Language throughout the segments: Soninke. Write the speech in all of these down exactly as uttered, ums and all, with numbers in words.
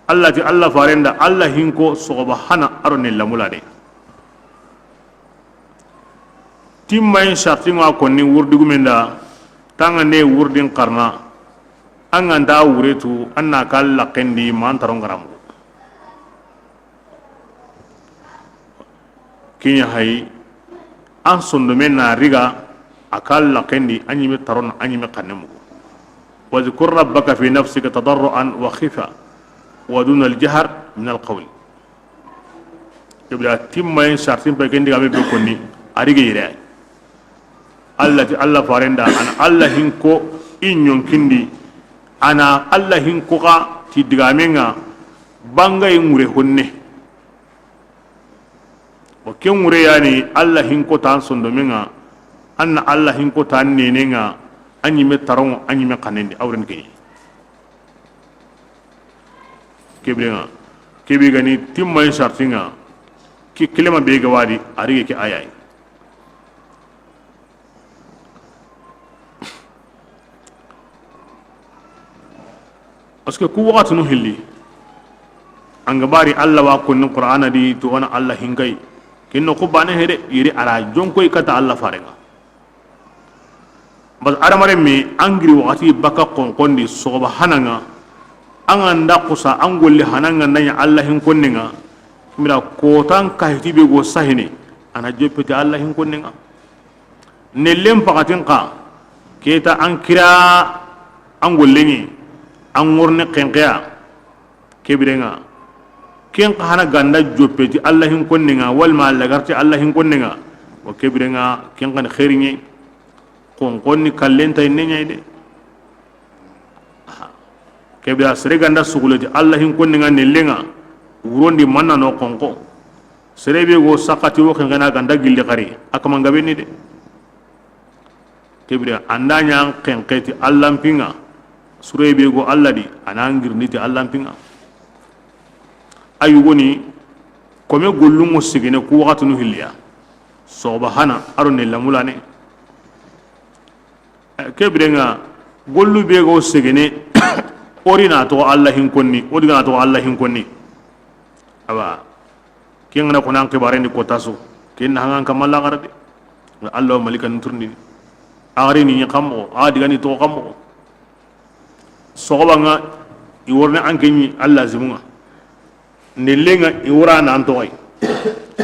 Allah ti Allah faren da, Allah hinko soxoba hana a ro ne lamulane. Timmayen sarti ŋa konni wurdi gumen da, tangande wurdin xarana, an ga nta wure tu, an na ka laxen di ma an taron garamu. Kiɲa hayi, an sondome na riga a ka laxen di, a ɲime taron, a ɲime xanne mugu. Wadhkur rabbaka fi nafsika tadarruan wa khifa wa duna aljahr min alqawl. Kebira timmayen sartin pe ken digame be konni, a rige yire ay. Allah ti Allah faren da, a na Allah hinko i ɲonkindi, a na Allah hinko xa ti digamen ŋa, bangay ŋure honne. Wa ke ŋure yani Allah hinko tan sondomen ŋa, an na Allah hinko tan nenen ŋa, a ɲime taron ŋa, a ɲime xannen di, a wuren ke. Kebire ŋa, kebi gani timmayen sartin ŋa, ki kelema be ga wadi, a rige ke ayay. Parce que ku waxatinu hilli, an ga bari Allah wa konni Qur'ana di, to wana Allah hinkay, kinno ku bane hede, yiri ara jonkoy kata Allah faren ŋa. Bas adamaren mi an giri waxati baka xonxon di soxoba hana ŋa, an ga nda xusa an golle hana ŋa, nda ɲa Allah hinkonnen ŋa, mira kotan kahiti be go sahine, a na joppete Allah hinkonnen ŋa. Nellen pakatin xa, keta an kira an gollen ŋi, an ŋorne xenqeya, kebire ŋa, ken xa hana ganda joppe ti Allah hinkonnen ŋa, walma lagarti Allah hinkonnen ŋa, wa kebire ŋa, ken xa ni xeeri ɲe, xonxon ni kallen tay ne ɲay de. Kebira sere ganda suguleti Allah hinkonnen ŋa, nellen ŋa, wuron di manna no xonxo. Sere be go sakati wo xenqena ganda gilli xari, a kaman gabe ni de. Kebira anda ɲa xenqeti Allah mpin ŋa, sure be go Allah di, a na ngirni ti Allah mpin ŋa. A yugoni, kome gollun ŋo sigene ku waxatinu hilliya, soxoba hana a ro ne lamulane. Kebire ŋa, gollu be go segene, o ri na toxo Allah hinkonni, o diga na toxo Allah hinkonni. Awa, ken ŋa na xo nan xibaren di kota su, ken na hangan kamma laxara de. Allah wa malika nturndini, a ri ni ɲi xammo, a digani toxo xammo. Soxoba ŋa, i worne an ke ɲi Allah zimu ŋa. Nellen ŋa i wora nan toxoy.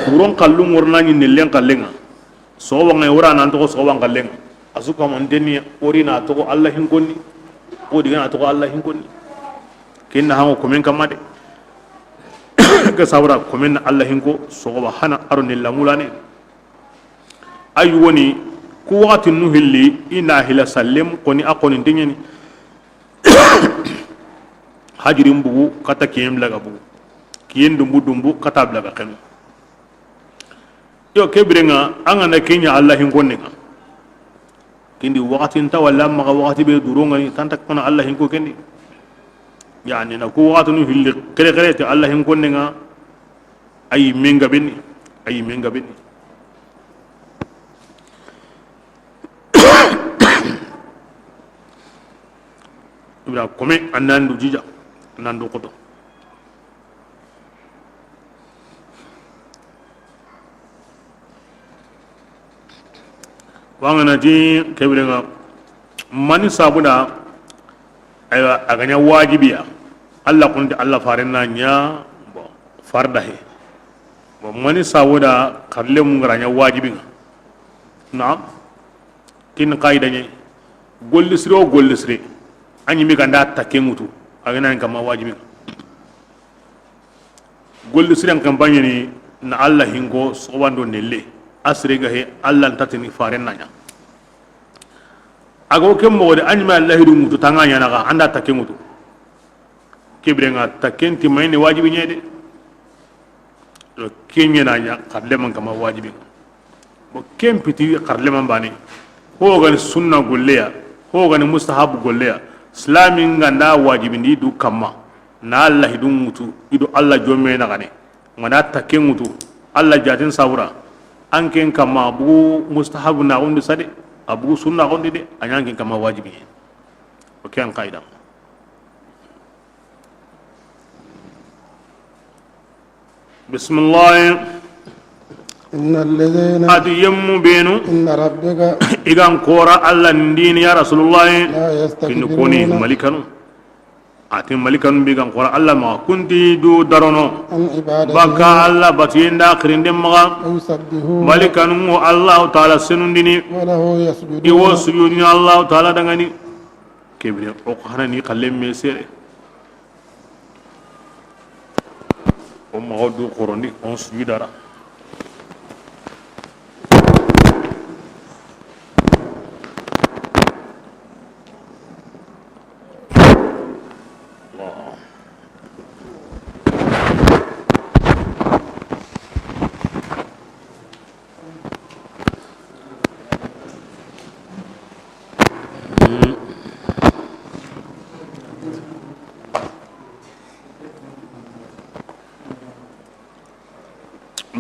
Wuron xallun worna ɲi nellen xallen ŋa. Soxoba ŋa i wora nan toxo soxoban xallen ŋa. A su kamantenni o ri na toxo Allah hinkonni, o diga na toxo Allah hinkonni. Ken na hango komen kamma de. Ke sabura komen na Allah hinko soxoba hana a ro ne lamulane. A yugoni, ku waxatinu hilli, i na hila sallem xoni, a xoni nteɲeni. Hajirin bugu kata kiyen blaga bugu, kiyen dumbu dumbu kata blaga xenu. Yo, kebire ŋa, an ga na ke ɲa Allah hinkonnen ŋa, kendi waxati nta walla maxa waxati be duro ŋa ni, tanta kana Allah hinko kendi. Yani na ku waxatinu hilli xere xere ti Allah hinkonnen ŋa. Ayi menga beni, ayi menga beni. Ibra kome anandu jija, anandu koto. Wangana ti kebire ŋa, mani sabuda, aywa, a ga ɲa wajibiya. Allah kunti Allah faren na ɲa, bon, farda he. Bon, mani sabuda, xarle mun ga ra ɲa wajibi ŋa. Naam. Kin qaida ɲe. Golli sire o golli sire, a ɲimi ganda takke ŋutu, a ga na ɲi kamma wajibi ŋa. Golli siren kampaɲe ni na Allah hinko soxobando nelle, a sire ga he Allah ntatini faren na ɲa. A ga wo ken moxo de, a ɲime Allah hidu ŋutu tanga ɲana ga anda takke ŋutu. Kebire ŋa takken ti mayni wajibi ɲe de. Do ken ɲe na ɲa xarleman kama wajibi ŋa. Bo ken piti xarleman bane. Ho gani sunna golleya, ho gani mustahabu golleya, islamin ganda wajibindi du kamma. Na Allah hidu ŋutu, i do Allah jomme na gane. Ŋana takke ŋutu, Allah jatin sabura. An ken kamma, a bugu mustahabu na gondi sade, a bugu sunna gondi de, a ɲa an ken kamma wajibi. O ken qaida. Bisimilahi. إن الذين A ti yemmu benu, عند ربك i ga n kora Alla n dini, ya Rasulullahi, لا يستكبرون kini koni malikanu. A ti malikanu be ga n kora Alla maxa, kun ti du darono عن عبادته baka Alla batiyen da xirinden maxa. ويسبحون Malikanu ŋo Allahu Taala senundini. وله يسجدون I wo sujudini Allahu Taala dangani. Kebire o xana ni xalle me sere. O maxa du xorondi, on sujudara.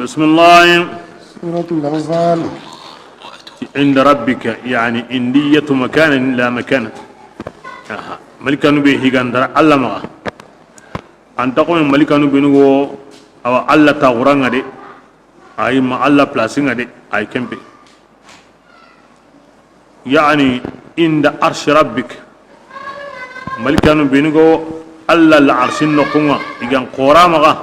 بسم الله. سورة الأنفال. عند ربك، يعني عندية مكان لا مكان. Aha. Malikanu be higandara Alla maxa. Anta xo malikanu benu go awa Alla taxuranga de. Ayi ma Alla place nga de. Ayi kempe. Yani inda arshi rabbik. Malikanu benu go Alla la arsin noxunga, i ga n kora maxa.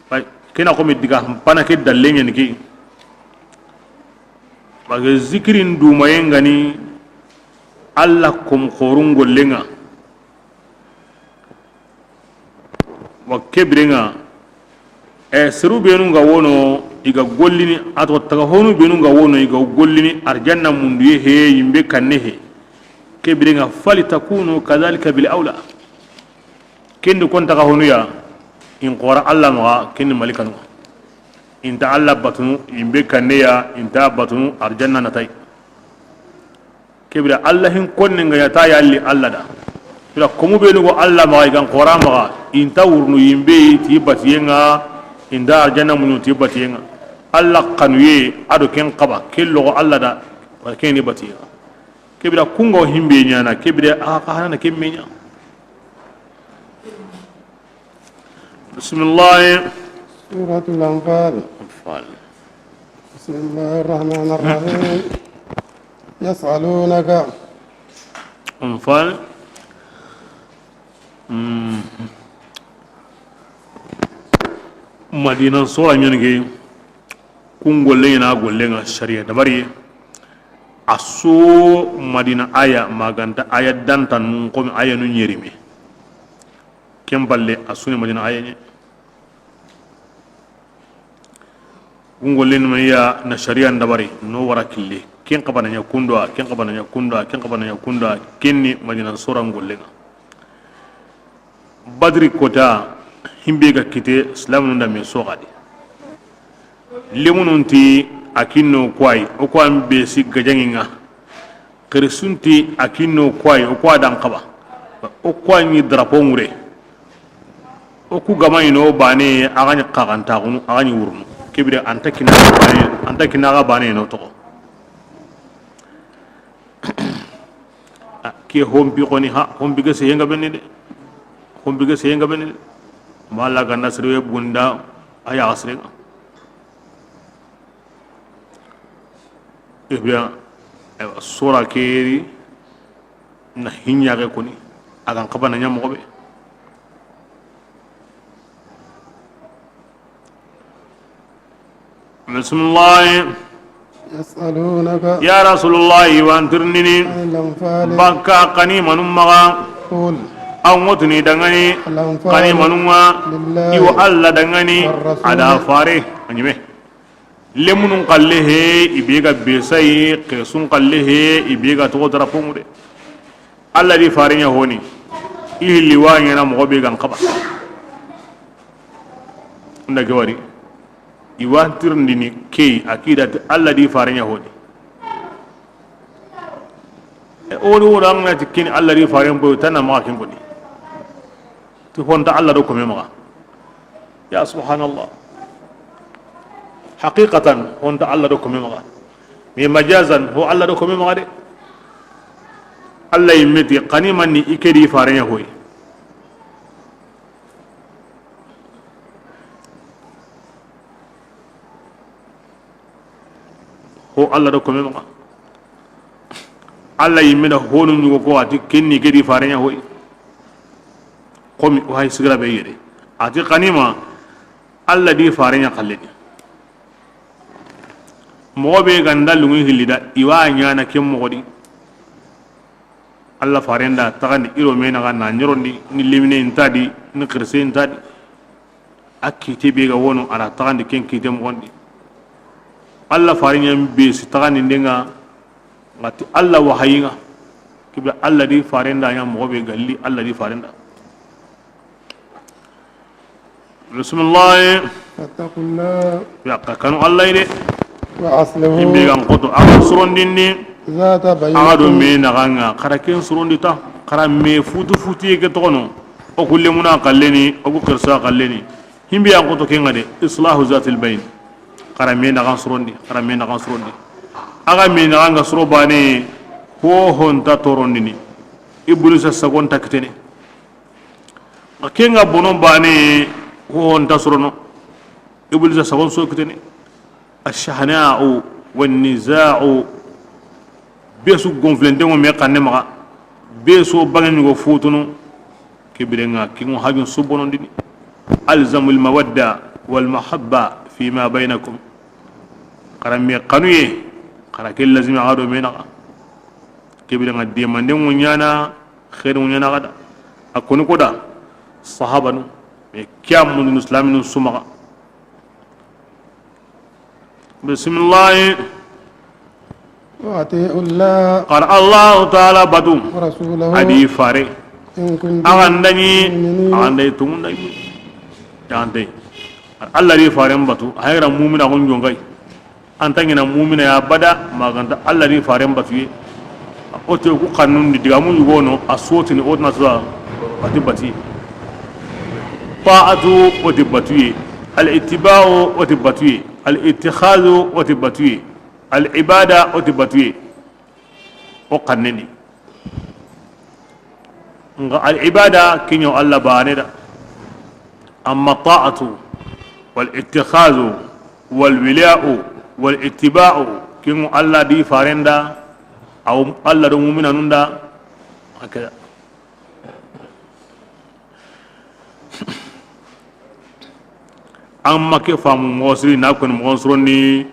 Bay, kena xo mi diga pana ke dallengen ki. Bage zikirin dumayen gani Alla kom xorun gollenga. Wa kebirenga, e, seru benu nga wono, i ga gollini, a to taga honu benu nga wono, i ga gollini, arjanna munduye he, yimbe kanne he. Kebirenga, fali takunu kadhalika bil awla. Kendi kon taga honu ya, in xora Alla maxa, kendi malikanu. Inta Alla batunu, yimbe kanne ya, inta batunu, arjanna natai. Kebira Alla hin konne nga yata yalli Alla da. Kira komu benu go Alla maxa i ga n xora maxa, inta wurnu yimbe ti batiyenga, inta arjanna munu ti batiyenga. Alla xanuye ado ken xaba, ken logo Alla da, wala ken ni batiyenga. Kebira kungo himbe ñana, kebira a xa hanana ken me ña. بسم الله. سورة الأنفال. أنفال. بسم الله الرحمن الرحيم. يسألونك. أنفال. Mm. Madina sora ñani ke, kun golle ñana gollenga sariya dabari. A so Madina aya maganta aya danta nun komi aya nun yerime. Ken balle a suni Madina aya ñe. Gungollen ma ya na sariya ndabari no wara kille. Ken xabana ña kundwa, ken xabana ña kundwa, ken xabana ña kundwa, ken ni Madina sora ngollenga. Badri kota himbe ga kite silamunu nda me soxadi. Lemunun ti a kinno kuwayi, o kuwan be si gajaŋinga. Xirisunti a kinno kuwayi, o kuwa dan xaba. O kuwa ñi drapeau ŋure. O ku gama ino bane, a ga ñi xaxantaxunu, a ga ñi wurunu. Kebire anta kina bane, anta kina ga bane no toxo. A, ke hompi xoni ha, hompi ga seyenga benne de. Hompi ga seyenga benne de. Ma la ganda sere bunda, a ya sere. Eh bien, eh, sora keri na hinya ga koni, a ga n xabana ña moxo be. Bismillah. يسألونك Ya Rasulullah, i wa n tirindini. عن الأنفال. Bakka xanimanu maxa. قل An wotuni dangani. الأنفال Xanimanu ŋa. لله I wa Alla dangani. والرسول A da fare. A ñime. Lemunun xalle he, i be ga besayi, xesun xalle he, i be ga toxo drapeau ŋude. Alla di fare ña honi, i hilli wa ñana moxo be ga n xaba. Nda ke wari, i wa n tirindini key, a kida ti Alla di fare ña honi. E, o woni wona an ga na ti keni Alla di fare n boy, tanna maxa ken koni. Ti honta Alla do kome maxa. Ya subhanallah. Haqiqatan, honta Alla do kome maxa. Mais majazan, ho Alla do kome maxa de. Alla yimme ti, xani manni i ke di fare ña hoy. Ho Alla do kome maxa. Alla yimme da honu ɲugo ko a ti ken ni ke di fare ɲa hoy. Komi o hay sigira be yere. A ti xanima Alla di fare ɲa xalle ni. Moxo be ga nda lungu hilli da, i wa ɲaana ken moxo di. Alla faren da taxandi i ro me naxa na ɲorondi, ni lemine nta di, ni xirise nta di. A kiite be ga wono, a na taxandi ken kiite moxon di. Alla faren ɲa be si taxandi ndenga, ngati Alla wahayi ŋa. Kibla Alla di faren da ɲa moxo be galli Alla di faren da. Bisimilahi. فاتقوا الله Ya xa kanu Alla yi de. وأصلحوا Himbe gan koto, a ga surondindi. ذات بينكم. A ga do me naxa ŋa, xara ken surondi ta, xara me futu futu ye ke toxono. O ku lemuna xalle ni, o ku xirsa xalle ni. Himbe yan koto ken ŋa de, إصلاح ذات البين. Xara me naxa surondi, xara me naxa surondi. A ga me naxa ŋa suro bane, ho ho nta torondini. Iblisa sagon ta kitene. A ken ŋa bono bane, ho ho nta sorono. Iblisa sagon so kitene. الشحناء والنزاع. Be su gonflente ŋo me xanne maxa. Be su bange ɲugo futunu. Ke bire ŋa, ke ŋo hajun su bonondini. ألزموا المودة والمحبة فيما بينكم. Xara me xanuye, xara ke lazimi a ga do me naxa. Ke bire ŋa demande ŋo ɲaana, xeeri ŋo ɲaana xa da. A koni ko da, sahabanu, me ke ya mundu islaminu su maxa. Bisimilahi. وأطيعوا الله Xara Allahu taala batu. ورسوله A di fare. إن كنتم A ga nda ɲi, مؤمنين. A ga nda ɲi tumundayi. Yante. Alla di faren batu. A hayra mumina gon jongai. An ta ɲina mumina ya bada, ma ga nta Alla di faren batuye. O te ku xannundi digamu yugono, a sotini o tana sura bati bati. Ta'atu o ti batuye. Al ittiba'u o ti batuye. Al ittikhadhu o ti batuye. Al ibada o ti batuye. O xannendi. Nga al ibada ke ɲa Alla bane da. Amma ta'atu wal ittikhadhu wal wila'u wal ittiba'u ke ŋo Alla di faren da, aw Alla do muminanun da. Hakada. An ma ke famu moxo siri na koni moxon suronni,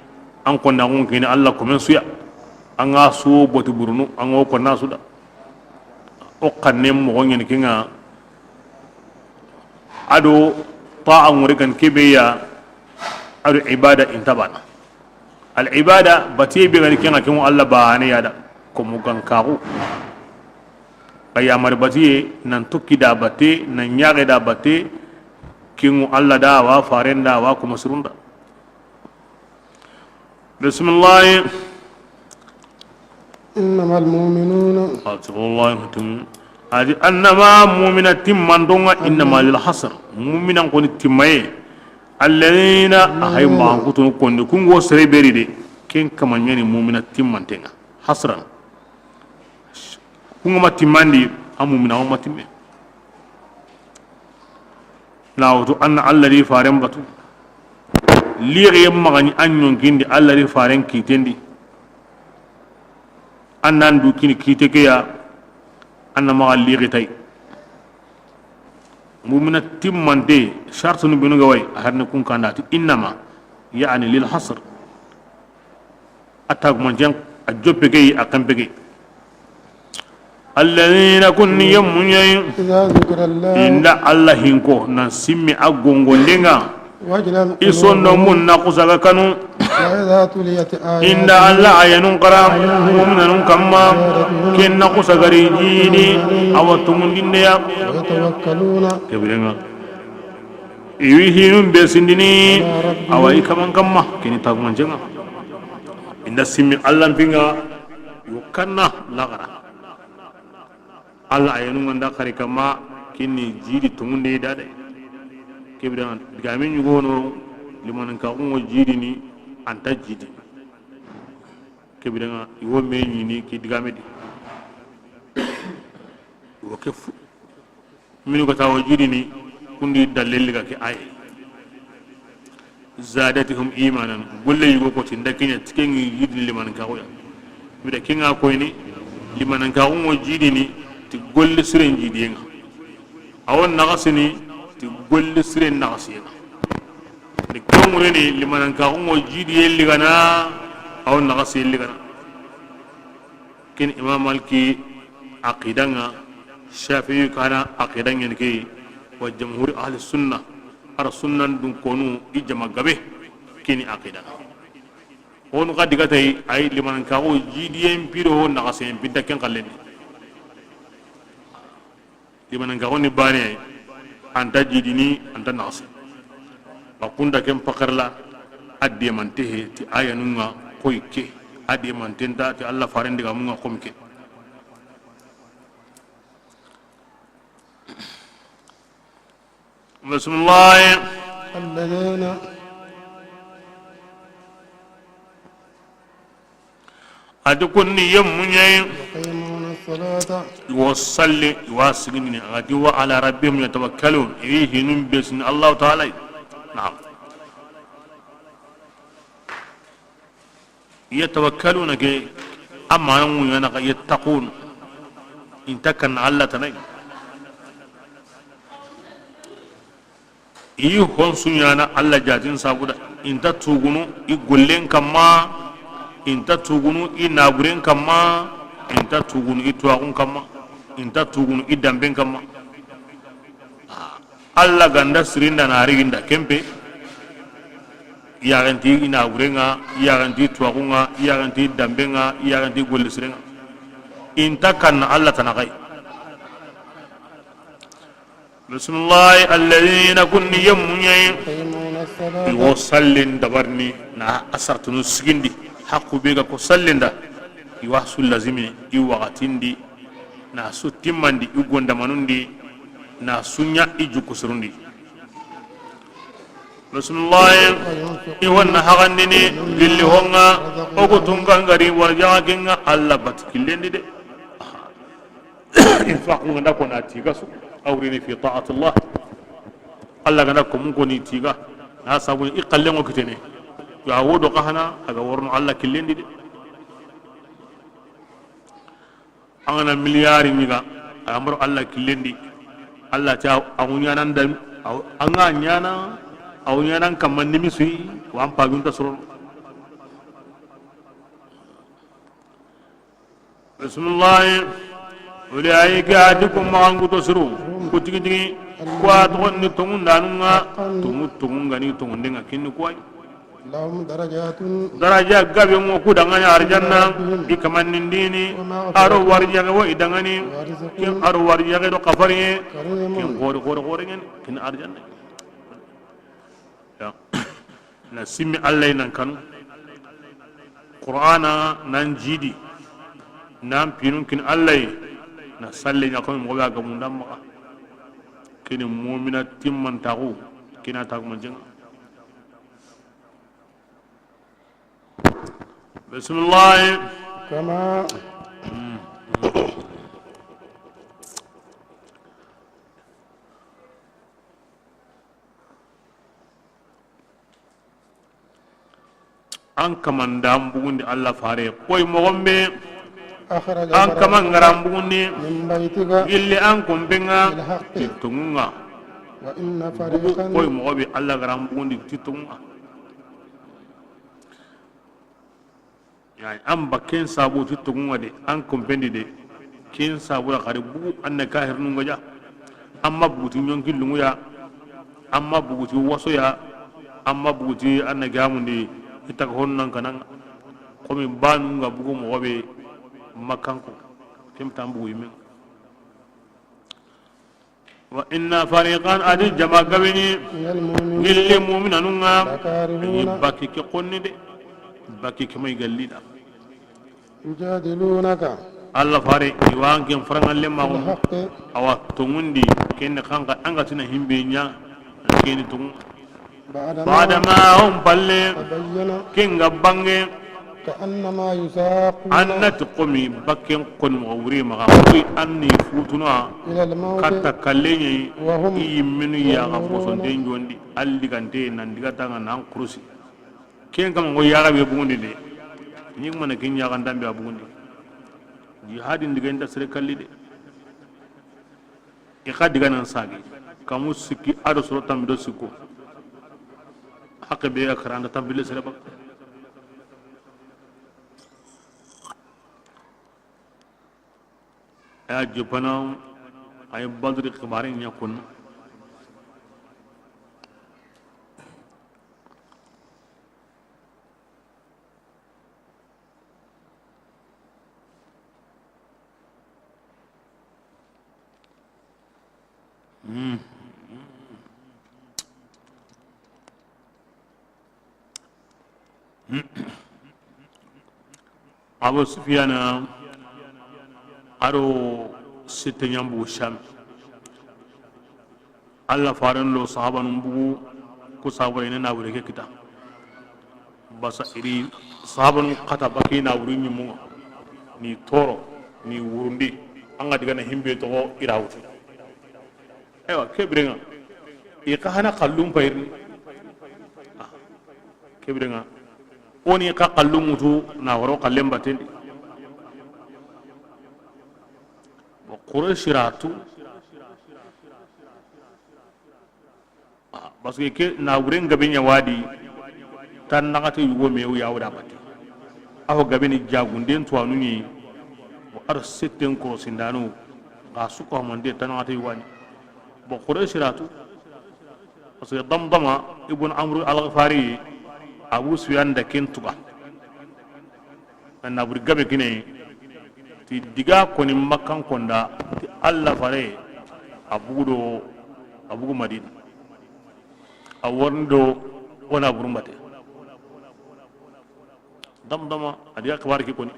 an konna xun kini Alla komen suya. An ga su boti burunu, an ga konna su da. O xanne moxo ɲeni ke ŋa. A do ta'a ŋori gan ke be ya, a do ibada inta bana. Al ibada batiye be gani ke ŋa, ke ŋo Alla bane ya da, komo gan kaxu. A yamari batiye, nan tokki da batte, nan ɲaxe da batte, ke ŋo Alla da wa, faren da wa, komo sirun da. Bisimilahi. إنما المؤمنون. Atiqu Allaha wa atiqu. A di annama mumina timmantonga, innama lil hasr. Muminan koni timmaye. Alladhina, a hay ma kutunu konni, kungo sere beri de. Ken kama ɲani mumina timmantenga. Hasran. Kunga ma timmandi, a mumina ma timme. Na wutu an na Alla di faren batu. Lixiye maxa ɲi an ɲonkindi Alla di faren kitendi. An nan du kini kite ke ya, an na maxa lixi tay. Mumina timmante, shartunu binu ga way, a harni kun kanda ti innama, yani lil hasr. A tagumanten, a joppe ke yi, a kempe ke yi. Alladhina, kun ni yemmu ɲa yi. إذا ذكر الله. I nda Alla hinko, nan simmi a gongondenga. وجلت قلوبهم. I sondomun na kusaga kanu. وإذا تليت آياته. I nda Alla ayanun xara, muminanun kamma, ken na kusaga ri jini, awa tumundinde ya. ويتوكلون. Kebirenga. I wi hinun be sindini, awa i kaman kamma, kini tagumancenga. I nda simmi Alla mpinga, yo kanna laxara. Alla ayanun ga nda xari kamma, kini jidi tumunde da de. Kebirenga, digame ɲugono, limanin kaxungo jidini, anta jidi. Kebirenga, i wo me ɲini, ki digame di. I wo ke fu. Minu ga ta wo jidini, kundi dalil ga ke aye. Zadatuhum imanan. Golle yugo ko ti nda ke ɲa ti ke ŋa jiidini limaanankaaxu ya. Mi da ke ŋa koyini, limaanankaaxu ŋa jiidini ti golle siren jiidiyen ŋa. A wo naxasini ti golle siren naxasiyen ŋa. Nda ke ŋureni limaanankaaxu ŋa jiidiyen ligana, a wo naxasiyen ligana. Ken Imam Maliki aqidan ŋa, Shafi'i kana aqidan ŋa ni ke, wa jamhur ahli sunna, ar sunnan dun konu i jama gabe, ken ni aqidan ŋa. Honu xa diga tay, ay limaanankaaxu jiidiyen pi do naxasiyen pi nta ken xallen di. Limaanankaaxu ni baane, a nta jiidini, a nta naxasi. Xa kunda ken pakarla, a deemante he ti ayanun ŋa koy ke, a deemante nta ti Alla faaren digaamun ŋa komi ke. Bismillahi. الذين A ti kun ni yemmu ɲa yi. يقيمون الصلاة. I wo salli, i wa sigindini. A ti وعلى ربهم يتوكلون. I hinun be sini Allahu Taala yi. Naam. Yatawakkaluna ke, a maana ŋu ɲa na xa yattaqun. I nta kanna Alla tana yi. I yi honsu ɲaana Alla jaatin sabuda. I nta tugunu i gollen kamma, i nta tugunu i naaburen kamma, i nta tugunu i tuwaaxun kamma, i nta tugunu i danben kamma. Ah, Alla ga nda sirinda na riginda kempe. Yaxenti i naaburen ŋa, yaxenti tuwaaxun ŋa, yaxenti danben ŋa, yaxenti golle siren ŋa. I nta kanna Alla tana xa yi. Bismillahi, alladhina, kun ni yemmu ɲa yi. يقيمون الصلاة. I wo sallin dabarini, na a sartunu sigindi, haqqu be ga ko sallin da, i wa su lazimini, i waxatin di, na su timmandi, i gondamanun di, na su ɲa i jukku surun di. Bismillahi, i wa na haxandini, gilli hon ŋa, o ku tun ga ngari, warjaxa ken ŋa, Alla bat killen di de. Infaqu ŋa nda ko na tiga su, awrini fi ta'atillah. Alla ga nda ko mun ko ni tiga, na sabu i xallen ŋo kitene. Yo a wo do xa hana, a ga worno Alla killen di de. An ga na miliyari ɲiga, a ga maro Alla killen di. Alla ta a ŋu ɲaana nda, an ga ɲaana, a ŋu ɲaana kamma nimisi, wa an pagunta soro. Bismillahi. Ulaika, a ti kun maxankuto siru, ku tigi tigi, ku wa toxon ni tonŋundanun ŋa, tonŋu, tonŋun ga ni tonŋunden ŋa kinni ku wa yi. لهم درجات. Daraja gabe ŋo ku danŋa ni arjanna, عند ربهم i kaman ni ndi ni, ومغفرة a do warijaxe wo i danŋa ni, ورزق ken a do warijaxe do xafariye, كريم ken xoore, xoore, xoore ŋen, ken arjanna. Ya. Na simmi Alla yi nan kanu. Qur'ana nan jiidi. Nan pinun kin Alla yi. Na salle ɲa ko moxo be a ga mundan maxa. Kini mu'mina timmantaxu. Kina taxu manjenga. Bismillahi. كما An kaman da an bugundi Alla fare koy moxon be. أخرج An kaman ŋa ra an bugundi من بيتك gilli an kompen ŋa بالحق ti tonŋun ŋa. وإن Bugu فريقا koy moxo be Alla ga ra an bugundi ti tonŋun ŋa. Yani, an ba ken sabu ti tonŋun ŋa de, an kompen di de. Ken sabu da xari bugu an na kahirinun ŋa ja. An ma bugu ti ɲonki lungu ya. An ma bugu ti waso ya. An ma bugu ti an na gamundi i taga honnan kanan. Komi banu ŋa bugu moxo be Makkanko. Ken tan bugu yimen. وإن فريقا, a di jama gabeni, من المؤمنين gilli mu'minanun ŋa, لكارهون i baki ke xonni de, baki ke may gallida. يجادلونك Alla fare, i wa an ken farangalle maxu, بالحق awa tonŋundi, ken xanxa an ga tina himbe ɲa, ken ni tonŋu. بعدما Bada ma hon palle, تبين ken ga bange, كأنما يساقون. An na ti xomi bakken xoni moxo wuri maxa, xoyi an ni futuna إلى الموت katta kalleɲe, وهم i yimminu yaxa ينظرون. Bosonten jondi, alligante nan diga tanga nan kurusi. Ken kama ngo yaxa be bugundi de, ni mana ken yaxa ndambe a bugundi. Jihadin diga inda sere kalli de. I xa diga nan sagi kamu sikki a do soro tambi do sikko. Hakke be ga karanda tambi le sere ba. A ya jopana, a yi Badri xibaare ɲa kunna. Abu Sufiyana a do sitte ɲa n bugu Sham. Alla faren do sahabanun bugu, ku sahabare ne na wure ke kita. Basa iri sahabanun kata baki na wuri ɲimunga, ni toro, ni wurundi, an ga digana himbe toxo ira wutu. Ewa, ke birenga i xa hana kallun payirni. Ah, ke birenga o ni xa kallun ŋutu na waro kallen batendi. Bon, Quraysh ra tu. Ah, parce que ke na wuren gabe ɲa wadi, tan naxate yugo me o ya wada bate. Aho gabe ni jagunden tuwanu ni, o ar setten korosindanu, ga suko mande tan naxate yugo ni. Bon, Quraysh ra tu. Parce que Damdama ibn Amr al-Ghifari, Abu Sufyan da ken tuga. Na buri gabe kine ti diga koni Makkan konda ti Alla fare a bugu do a bugu Madina. A warni do wona burumbate. Damdama a diga xibaare ke koni.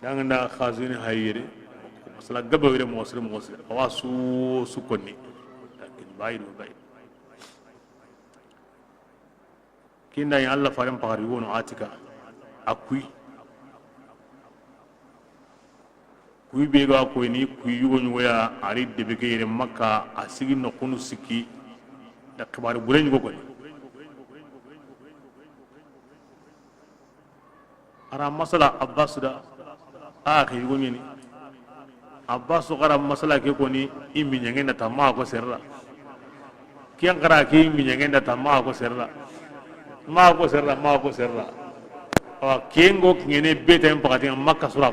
Danganda xasini hayire. Masala gabe wire moxo sire moxo sire. Awa su su konni. Lakin bayi do bayi. Kinda yi Alla faren paxari wono Atika. A kuyi. Kuyi be ga koyni kuyi yugo ɲugoya a ri debe ke yere Makka, a sigi noxunu sikki da xibaari bure ɲugo koni. A ra masala Abbas da, a ke yugo ɲeni. Abbas ga ra masala ke koni, i miɲange na ta maxa ko serra. Ken ga ra ke i miɲange na ta maxa ko serra. Maxa ko serra, maxa ko serra. Awa, ken go kingene beta en pakati Makka sura.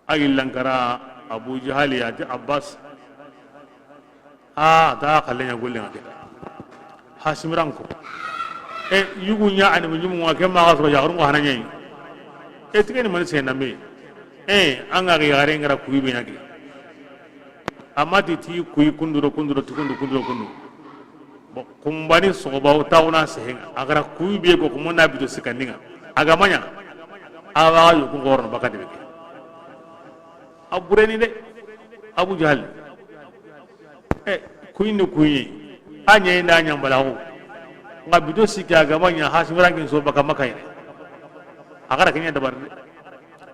A yi lankara Abu Jahali ya ti Abbas. A ta xalle ɲa golle ŋa ke. Hasimiranko. E, yugu ɲa ani mu ɲimu ŋa ke maxa soro yaxarun ko hana ɲa yi. E, tigeni mani senda me. E, an ga yaxare ngara kuyi be ɲa ke. Amma ti ti kuyi kunduro kunduro ti kundu kunduro kundu. Bon, kumbani soxoba o taxuna sehenga. A ga ra kuyi be ko kumo na bito sikandinga. A ga maɲa. A wa yo ku gorono baka debe ke. A bureni de. Abu Jahal. E, kuyini kuyi. A ɲe nda ɲambalaxu. Nga bito sikki a ga maɲa Hasimirankin so baka Makka yere. A ga ra ke ɲa dabari de.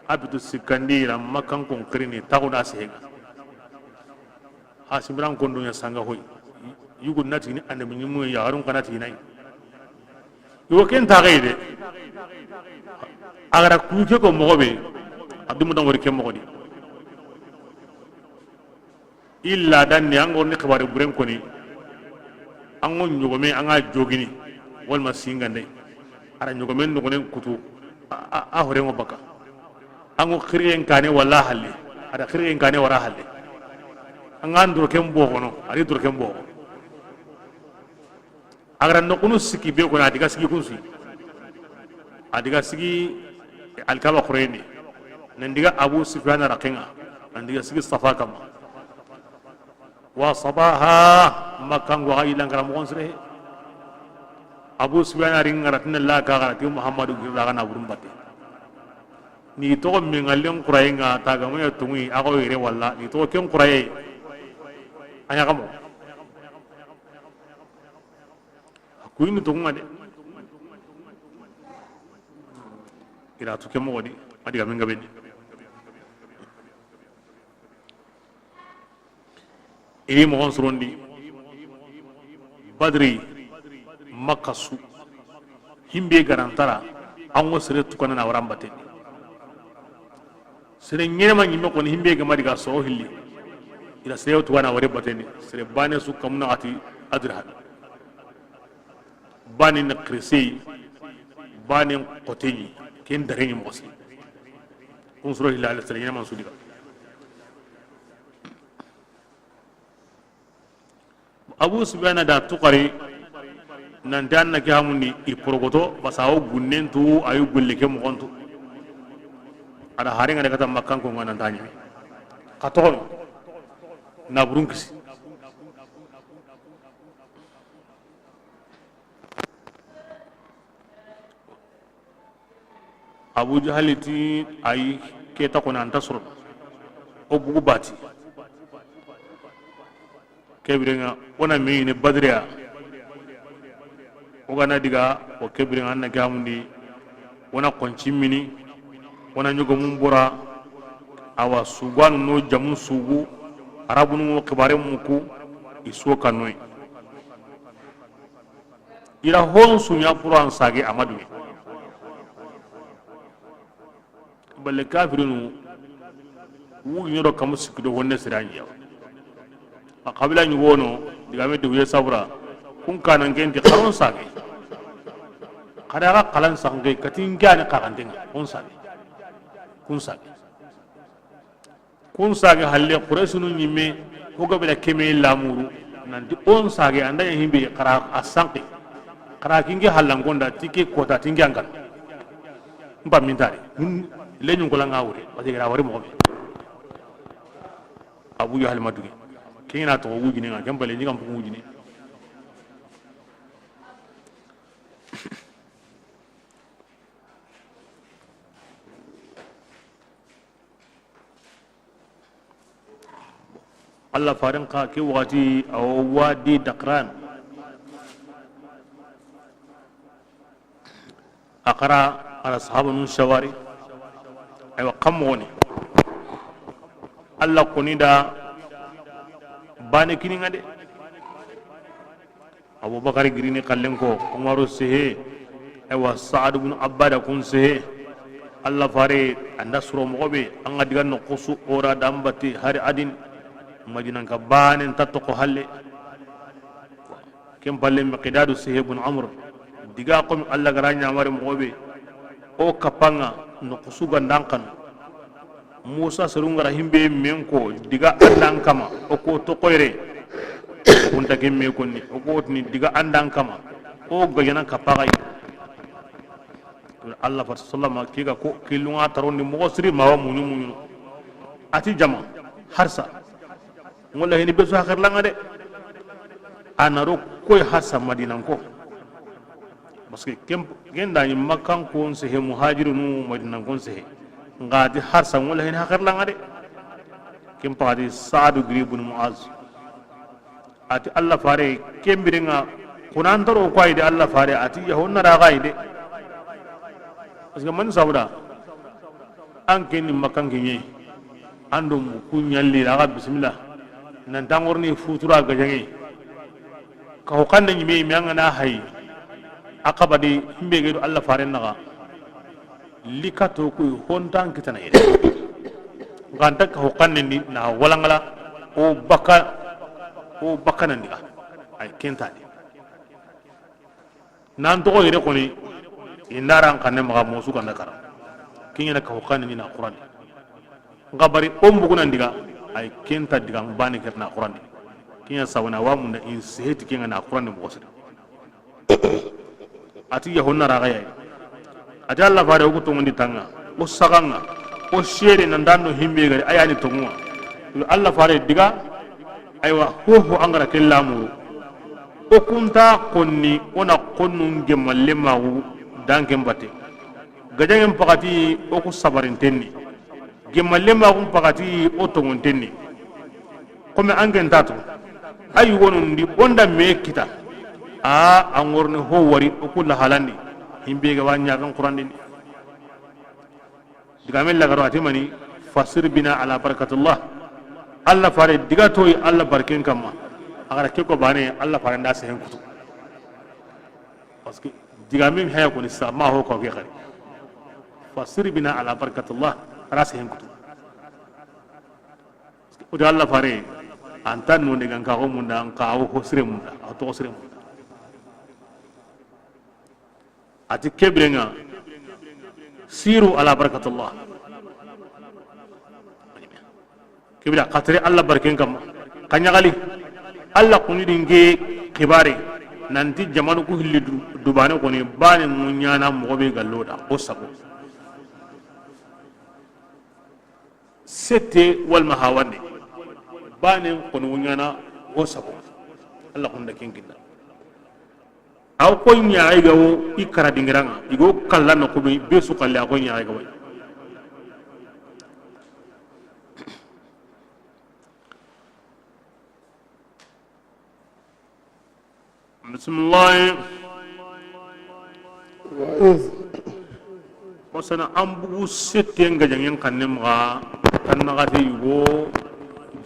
A bito sikkandi ra Makkan kon xirini taxuna sehenga. Hasimiran kondo ɲa sanga hoy. Yugu na ti ni annabi ɲimu ya, yaxarun xa na ti ni. Yo ken ta gay de. A ga ra ku ke ko moxo be. Abdu mudan wori ke moxo di. Illa danni an ga ni xibaari buren koni. An ga ɲogome an ga jogini. Walma singande. A ra ɲogomen nogonen kutu. A, a, a horen ŋo baka. An ga xiriyen kane wala halle. A da xiriyen kane wara halle. An ga ndoro ken bogono, a di doro ken bogo. A ga ra noxunu sikki be ko na diga sigi kunsi. A diga sigi Alkaba xoreyni. Nan diga Abu Sufyan raqenga. Nan diga sigi Safa kama. Wa sabaha Makkango xa yillankara moxon sire. Abu Sufyana ri ŋara ti na la ka xara ti Muhammadu girra xa na burun batte. Ni toxo me ŋallen xuraye ŋa taga moya tonŋi a xo yere walla ni toxo ken xuraye. A ɲaxa moxo. Kuyini toxunŋa de. I ra tu ke moxo di, a diga min gabe di. I ri moxon surondi Badri, Makka su. Himbe garantara, an ŋo sere tukana na waran batendi. Sere ɲenema ɲimme koni himbe ga ma diga soro hilli. I ra sere tukana wari batendi. Sere bane su kamuna ati Adrahami. Bane na kirisei, bane xoteyi, ken dareɲi moxo sere. Kun soro hilli ala sere ɲenema su diga. Abu Sufyana da tuxari nanti an na ke hamundi i porogoto, basa o gunnen tu, a yi golle ke moxon tu. A da harenga de kata Makkanko nga nanta ɲimi. Xa toxono na burun kisi. Abu Jahali ti ayi ke ta kona anta soro. O bugu bati. Kebirenga wona meyine Badriya. O gana diga o kebirenga anna gamundi. Wona konci mini. Wona ɲogomun bora. Awa suganu no jamun sugu. Arabunu ŋo xibare muku. I so kanoyi. I ra hon suɲa pour an sage amadu. Balle kafirinu wugi ɲodo kamu sikki do wonne sira ɲiya. A kabila ɲi wono diga me de wuye sabura. Kun kanan genti xaron sage. Xada ga xalan sange katin gani xaxantenga on sage. Kun sage. Kun sage halle Quraysinu ɲimme. Ho gabila keme lamuru. Nanti on sage anda ya himbe xara a sanqi. Xara kinge hallangonda tike kota tinge angan. Mba mintari. Lenyun kola nga wure wati gara wari mo. Abu Jahal maduge. Kina to wujine nga gambale ni gam wujine. Allah faren xa ke waxati awo wadi Dakran. A xara a ra sahabanun sawari. Aywa, xa moxoni Allah koni da bane kininga de. Abubakar girini xallen ko, Umaru sehe, aywa, Saad ibn Ubada kun sehe. Allah fare anda suro moxo be, an ga diga no xusu ora dambati hari adin, Madinanka banen ta toxo halle. Ken palle Miqdadu sehe bun Amr, diga komi Allah gara ɲamari moxo be, o kapanga no xusu gandan kanu. Musa serungara himbe men ko diga andan kama o ko to koyre. Kunta ke me konni o ko tini diga andan kama o gajana kapagai. Allah fat sallama kiga ko kilunga tarondi moxo siri mawa muɲu muɲu. Ati jama harsa. Ngolla hini besu haxir langa de. A na ro koy harsa Madinanko. Parce que ken ken dani Makkankon sehe, muhajirunu Madinankon sehe. Nga di harsa ngolla hini haxir langa de. Ken paxati Saadu giri bun Muaz. Ati Allah fare ken birenga kunantaro ko ayde Allah fare ati yahonna ra ga ayde. Parce que man sabuda an ken ni Makkanke ɲe. An do muku ɲalli ra ga bismillah. Nan tangorni futura gajange. Ka ho kanne ɲime me an ga na hay. A kabadi himbe ge do Allah faren naga. Likato kuy hontan kitana yere. Ganta ka ho kanne ni na walangala o baka o bakanandi ay kentadi. Nan toxo yere koni indaran kanne maxa mosu ganda kara. Kiɲana ka ho kanne ni na Qur'an. Nga bari o mbugunan diga ay kenta diga bani kerna Qur'an. Kiɲa sabana wa munda in seheti kinga na Qur'an mo sida. Ati yahonna ra ga yayi. Ati Allah fare o ku tongondi tanga o saganga o sere nan danno himbe gari ayani tonguwa. Allah fare diga aywa ho ho angara kellamu. O kunta konni ona konnun gemalle mawu danken batte. Gajangen pakati o ku sabarintenni. Gemalle magun pakati o tongontenni. Comme an gen tatu A yugonun di bonda me kita. A, a ŋorni ho wari, o ku lahalandi. Himbe ga wa ɲaxan Qurandini. Digamen lagaro a ti mani, fasir bina ala barakatillah. Allah fare diga toyi Allah barken kamma. A ga ra ke ko bane, Allah fare nda sehen kutu. Parce que digamen haya ko ni sa ma ho ko ke xari. Fasir bina ala barakatillah. A ra sehen kutu. O da Allah fare, an ta no de gan ka ho munda, an ka ho sire munda, a to sire munda. A ti ke birenŋa, siru ala barakatillah. Ke bira xatire Allah barken kamma. Ka ɲaxali. Allah kuni dinge xibare. Nanti jamanu ku hilli du-, dubane koni, bane ŋuɲana moxo be gallo da, o sabo. Sette walma hawande. Banen kono wuɲana o sabo. Allah kunda ken kinna. Aw ko ɲaxay ga wo i kara dingiranŋa. I go kalla no ko be, be su kalle a ko ɲaxay ga wo. Bisimilahi. Wa iz. Masana an bugu setten gajaŋen xanne maxa, tan naxate yugo,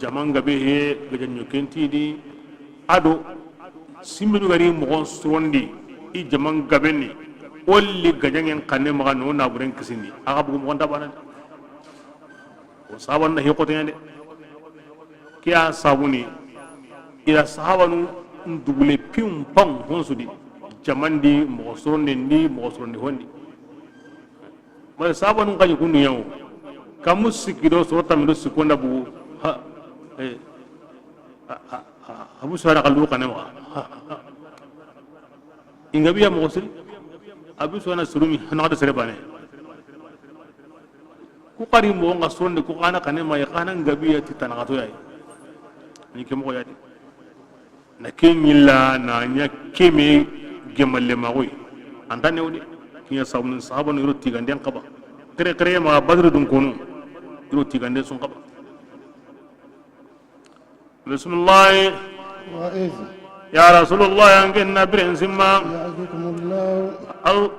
jaman gabe he, gajaŋo kentidi, ado, simmenu gari moxon surondi, i jaman gabe ni, olli gajaŋen xanne maxa no naburen kisindi, axa bugu moxon ta banani. O sahaban na hi xoteɲa de. Ke ya sabuni, i da sahabanu ndugule piw paŋ honsudi, jamandi, moxo soronden di, moxo sorondi hondi. Ma sahabanu xaɲi kundu ɲawo. Kamu sikki do soro tammi do sikkonda bugu. Ha. Eh. A, a, a, Abu Sufyana xallu xanne maxa. Ha, ha, ha. I nga biya moxo siri. Abu Sufyana surumi, hana xata sere bane. Ku xari moxo nga soronde, ku xana xanne ma, i xana nga biya ti tanaxato yayi. Ni ke moxo yadi. Na ke ɲilla, na ɲa keme gemalle maxoy. Anta newde. Kiɲa sabunu sahabanu iro tiganden xaba. Xere xere ma Badri dun kono. Iro tiganden sun xaba. Bisimilahi. Wa iz. Ya Rasulullah, an ken na biren simma. Ya'idukumullahu. Al-,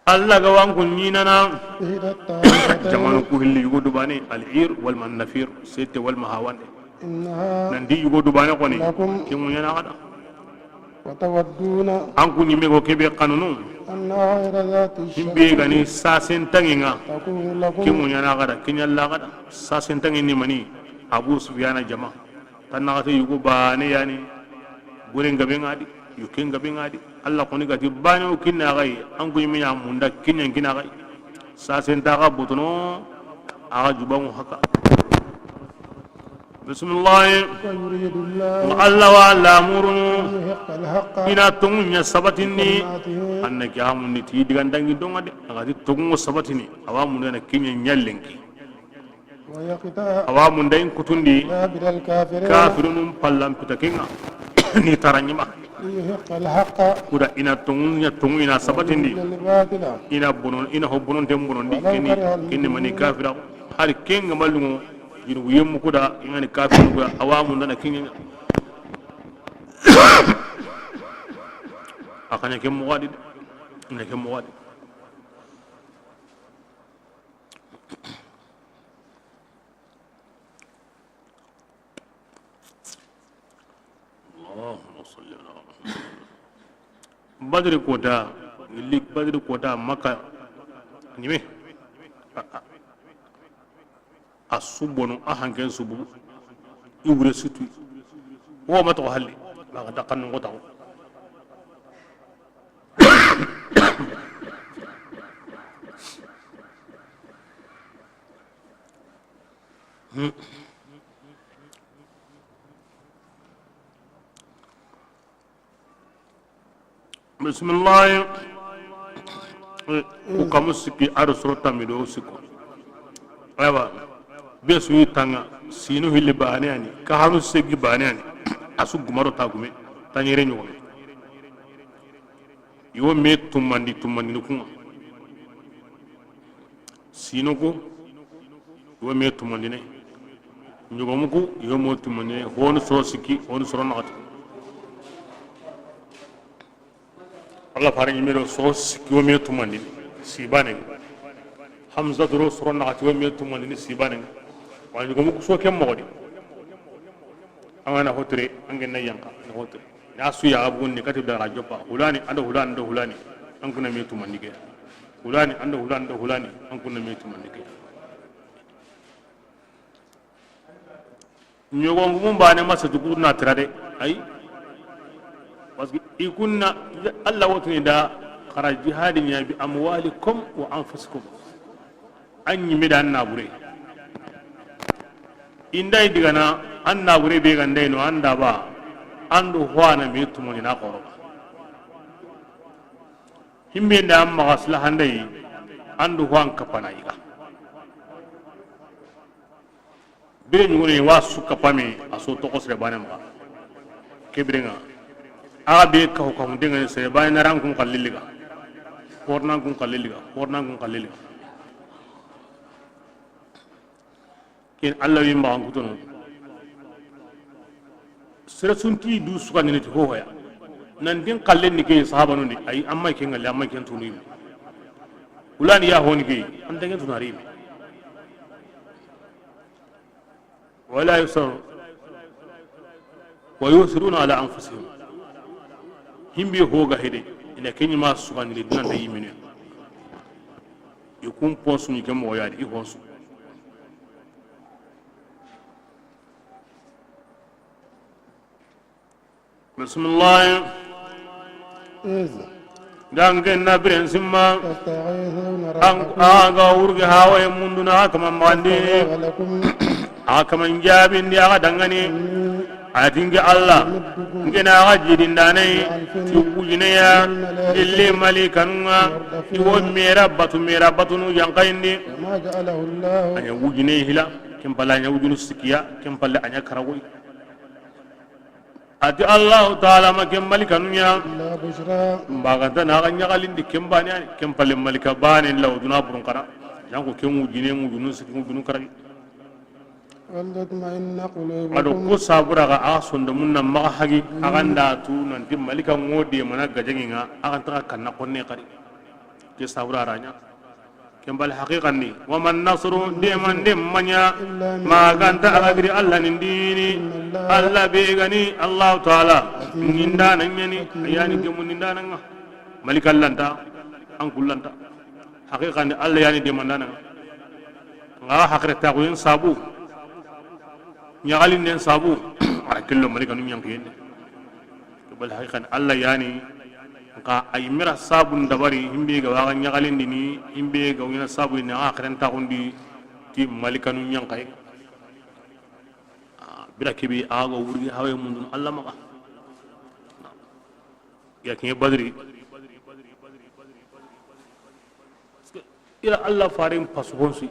Allah ga wa an kun ɲinana. Ihda ta'ifatayn. Jamanu ku hilli yugo dubane, al-ir wal manafir, sette wal mahawande. Innaha. Nan di yugo dubane koni. Lakum. Ke ŋuɲana xada. Wa tawadduna. An ku ɲimme go kebe xanunu. Anna ghayra zati. Himbe gani sasen tangenga. Takunu lakum. Ke ŋuɲana xada, ke ɲalla xada. Sasen tangen ni mani? Abu Sufyana jama. Tan naxate yugo bane yani. Buren gabe ŋa di, yuken gabe ŋa di. Allah koni gati bane o kinna xay, an ku ɲimme ɲa munda kinyan kina xay. Sasen taxa botono, axa jubangu haka. Bisimilahi. Wa yuridullahu. Nga Allah wa lamurunu. An yuhiqqal haqqa. I na tonŋu ɲa sabatindi. Kalimatihi. Anna ke hamundi ti digandangi donga de. Axa ti tonŋu sabatini. Awa mundana kiɲa ɲallenki. Wa yaqta'a. Awa munda in kutundi. Dabiral kafirin. Kafirunun pallan pitakenga. Ni taranɲima. Liyuhiqqal haqqa. Kuda i na tonŋu ɲa tonŋu i na sabatindi. Wa yahdiqal batila. I na bonon, i na ho bononten bonondi. Walau keni, karihal keni mani mujrimun. Kafira. Hari kenga malungo. Junubu yemmu kuda, i ngani kafirun kuda, awa mundana kiɲa. A xaɲa ke moxo di de. Ina ke moxo di. Allahumma salli ala Muhammad. Badri kota, li Badri kota Makka ɲime. A, a, a su bono, a hanken su bugu. I wure situ. Wo ma toxo halli. Ma ga daxan ngo taxo. Bisimilahi. Ku kamu sikki, a do soro tammi do sikko. Aywa. Be su yi tanga, sinu hilli bane yani, ka hanu segi bane yani. A su gumaro ta gume, ta ɲere ɲogome. Yo me tumandi, tumandi ni kunga. Sino ko, Wo me tumandine. Ɲogomugu, yo mo tumandine. Honu soro sikki, honu soro naxati. Allah fare ɲime do soro sikki, wo me tumandini sibanen ŋa. Hamza doro soro naxati, wo me tumandini sibanen ŋa. Wa ɲogomugu so ke moxo di. An ga na hotire, an ga na yanqa na hotire. Na su ya abugun ni kati da ra joppa. Hulani ando hulani ando hulani. An kuna me tumandi ke. Hulani ando hulani ando hulani. An kuna me tumandi ke. Ɲogongumun bane ma satu ku na tira de. Ayi. Parce que i kunna, Allah wotini da xara jihadi ɲa bi amwalikum wa anfusikum. An ɲime da an nabure. Inda i digana an nabure be ga ndeyno an da ba an do hwana me tumoni na xoro. Himbe nda an maxa sila handayi an do hwan kapana yiga. Bire ɲugune wa su kapami a so toxo sere bane maxa. Ke bire ŋa. Axa be kaxu kaxunte ŋa ni sere bane na ran kun xalliliga. Hornan kun xalliliga, hornan kun xalliliga. Ken Allah wi maxan kutono. Sere sunti du sugandini ti hohoya. Nan din xallen ni ke sahabanun di, ayi, amma ken ŋalle, amma ken tunu yime. Hulani ya honi ke, an tangen tunari yime. Wala yusar wa yusiruna ala anfusihim. Himbe hoga hede, ina kenyi ma sugandini dunan da yimene. I kun ponsu ni ke moxo ya di, i honsu. Bismillah. إذ Dangen na biren simma. تستغيثون An ربكم aga wurgi hawaye munduna a kama magandi. فاستجاب لكم A kama njabindi aga dangani. أني A dingi Allah. ممدكم Ngena aga jidindanai. بألف Ti wujineya. من الملائكة Illi malikanunga. مردفين Iwo mera batu mera batunu yankayindi. وما جعله الله Anya wujine hila. Ken pala anya wujunu sikiya. Ken pala anya karagoy. Ati Allahu taala ma ken malikanu ɲa. إلا بشرى. Mbaganta na ga ɲagalindi ken bane ani ken palle malika bane la wuduna burun kana. Janko ken wujine wujunu siki wujunu karagi. ولتطمئن قلوبكم. Ado ko sabura ga a sonda munna maga hagi aganda tu nanti malika ngode mana gajangi nga aganta kanna konne kari. Ke sabura ranya. Ken bal haqiqan ni, wa man nasru, deman dem manya, ma ganta a ga giri Allah nin dini. Allah be gani, Allah taala, ninda nan yani, yani gemu ninda nan nga. Malikan lanta, an kullanta. Haqiqan ni Allah yani deman nan nga. Nga hakre ta ko yen sabu. Ɲaxalinden sabu a ra killo malikanu ɲankiyen. Ke bal haqiqan Allah yani. Nka ay mira sabun dabari himbe ga waga ɲaxalindini himbe ga wina sabu ni a xeren taxundi ti malikanu ɲankaye. Bira kibi a ga wurgi hawe mundun Allah maxa. Ya kiɲe badri. Ira Allah faren pasuhon su.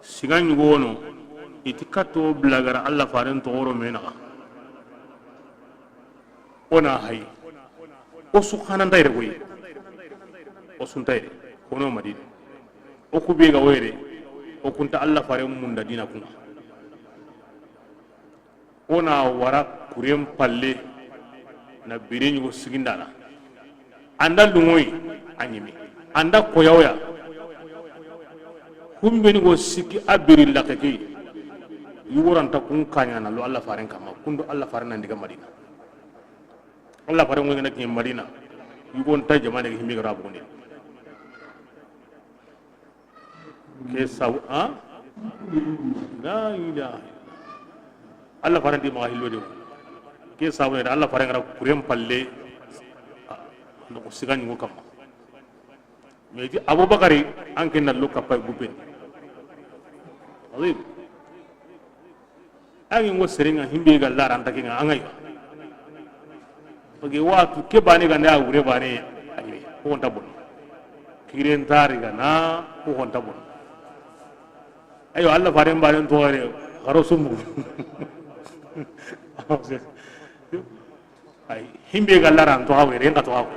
Siga ɲugo wono iti katto bilagara Allah faren toxoro me naxa. O na hay. O su xananta yere goyi. O sunta yere. Kono Madina. O ku be ga woyere. O kunta Allah faren munda dina kunga. O na wara kuren palle na bire ɲugo sigindana. Anda lungoyi a ɲimi. Anda koyawya. Kumbeni go sikki a biri laxe ke. Yugoranta kun kaɲana lo Allah faren kamma. Kundo Allah faren nan diga Madina. Allah faren go ngana kiɲe Madina. Yugonta jamane ke himbe ga ra bugundi. Ke sabu a la ilaha illa. Allah faranti maxa hillo de. Ke sabu ne Allah faran gara kuren palle. No siga ɲugo kamma. Mais ti Abubakari an ken na lo kapay gupen. Azim. Angi ngo serenga himbe ga lara anta kinga angai. Pagi watu ke bane ga nda wure bane. Angi ko honta bon. Kiren tari ga na ko honta bon. Ayo Allah faren bane to gare garo sumu. Ay himbe ga lara to hawe renga to hawe.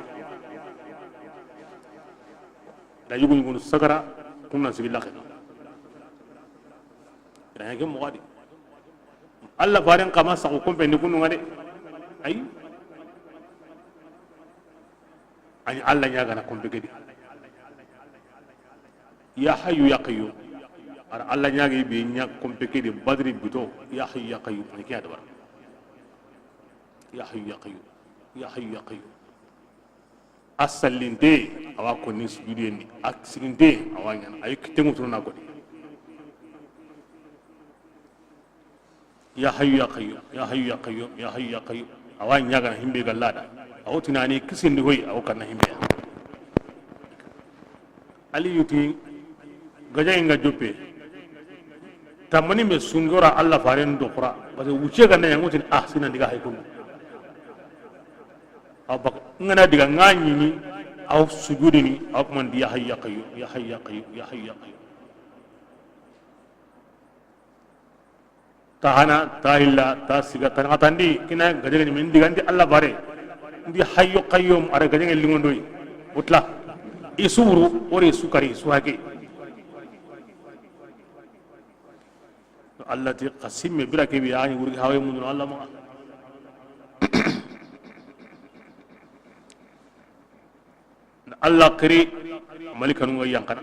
Da yugun yugun sagara kunna sibilla khina. Ɲa ke moxo di. Alla faren xa ma saxu kompe ndi kundu ŋa de. Ayi. Ani Alla ɲaagana kompe ke di. Ya Hayyu ya Qayyum. Ar Alla ɲaagi be ɲa kompe ke di Badri bito. Ya Hayyu ya Qayyum. Ani ke ya dabara. Ya Hayyu ya Qayyum. Ya Hayyu ya Qayyum. A sallinte, a wa konni sujudiyen di. A siginte, a wa ɲaana. A yi kitten ŋutunu na konni. Ya Hayyu ya Qayyum, ya Hayyu ya Qayyum, ya Hayyu ya Qayyum. A wa ɲaagana himbe ga lada. A wo tinani kisindi hoy, a wo kanna himbe ya. Aliyu ti, gajaŋe ŋa joppe. Tamani me sungora Alla faren do xura. Parce que wuce ga na ɲa ŋutini, ah, sina ndiga hay kundu. Aw bak-, ŋa na diga ŋa ɲini, aw sujudini, aw kuma ndi ya Hayyu ya Qayyum, ya Hayyu ya Qayyum, ya Hayyu ya Qayyum. Ta hana, ta hilla, ta siga, ta naxatandi, kina gajaŋe ni men diga ndi Alla bare. Ndi Hayyu Qayyum, ara gajaŋe lingondoyi. Utla. Isuru, ore sukari, suhake. Alla ti xa simme bira ke bi, a ni wurgi hawe mundu Alla maxa. Na Alla xiri, malikanu ŋa yanqana.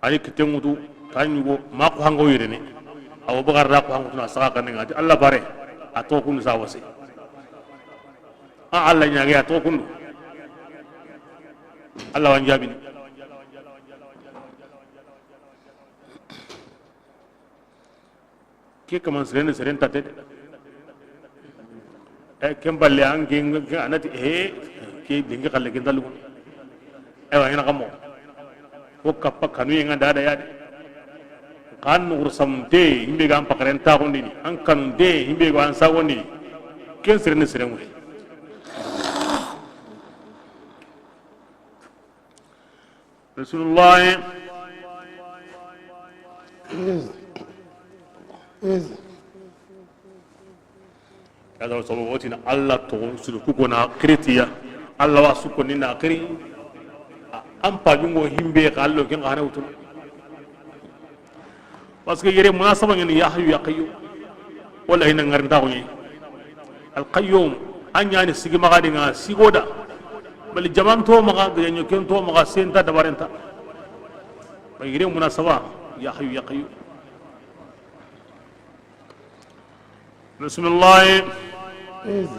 A yi kitten ŋutu, ta ɲugo, ma ko hango yirene. Awo bagar da ko hango tuna saga kanne ŋa, a ti Alla bare, a to kunu sa wase. A Alla ɲaage, a to kundu. Alla wa n jaabini. Ke kaman seren, seren tate de. E, ken balle an ke, ke a na ti, e, ke dingi xalle ken dalu. Ewa, ina kamo. Ko kappa kanu yen ŋa da da ya de. Kan nuxur samunte, himbe ga an pakaren ta gondini. An kanunte, himbe ga an sa gondini. Ken seren, seren wure. Rasulullah. Is. Is. Kada sabu wotini Alla to sulu ku gona kritiya. Alla wa su ko ni na kri. An pa jungo himbe ka Alla ken xana wutu. Parce que yere munasaba ɲa ni ya Hayyu ya Qayyum. Wala ina ŋarinta ko ni. Al Qayyum, a ɲa ni sigi maxa di ŋa sigoda. Bali jaman to maxa, gajaŋe ken to maxa, senta dabarenta. Ba yere munasaba, ya Hayyu ya Qayyum. Bismillah. Is.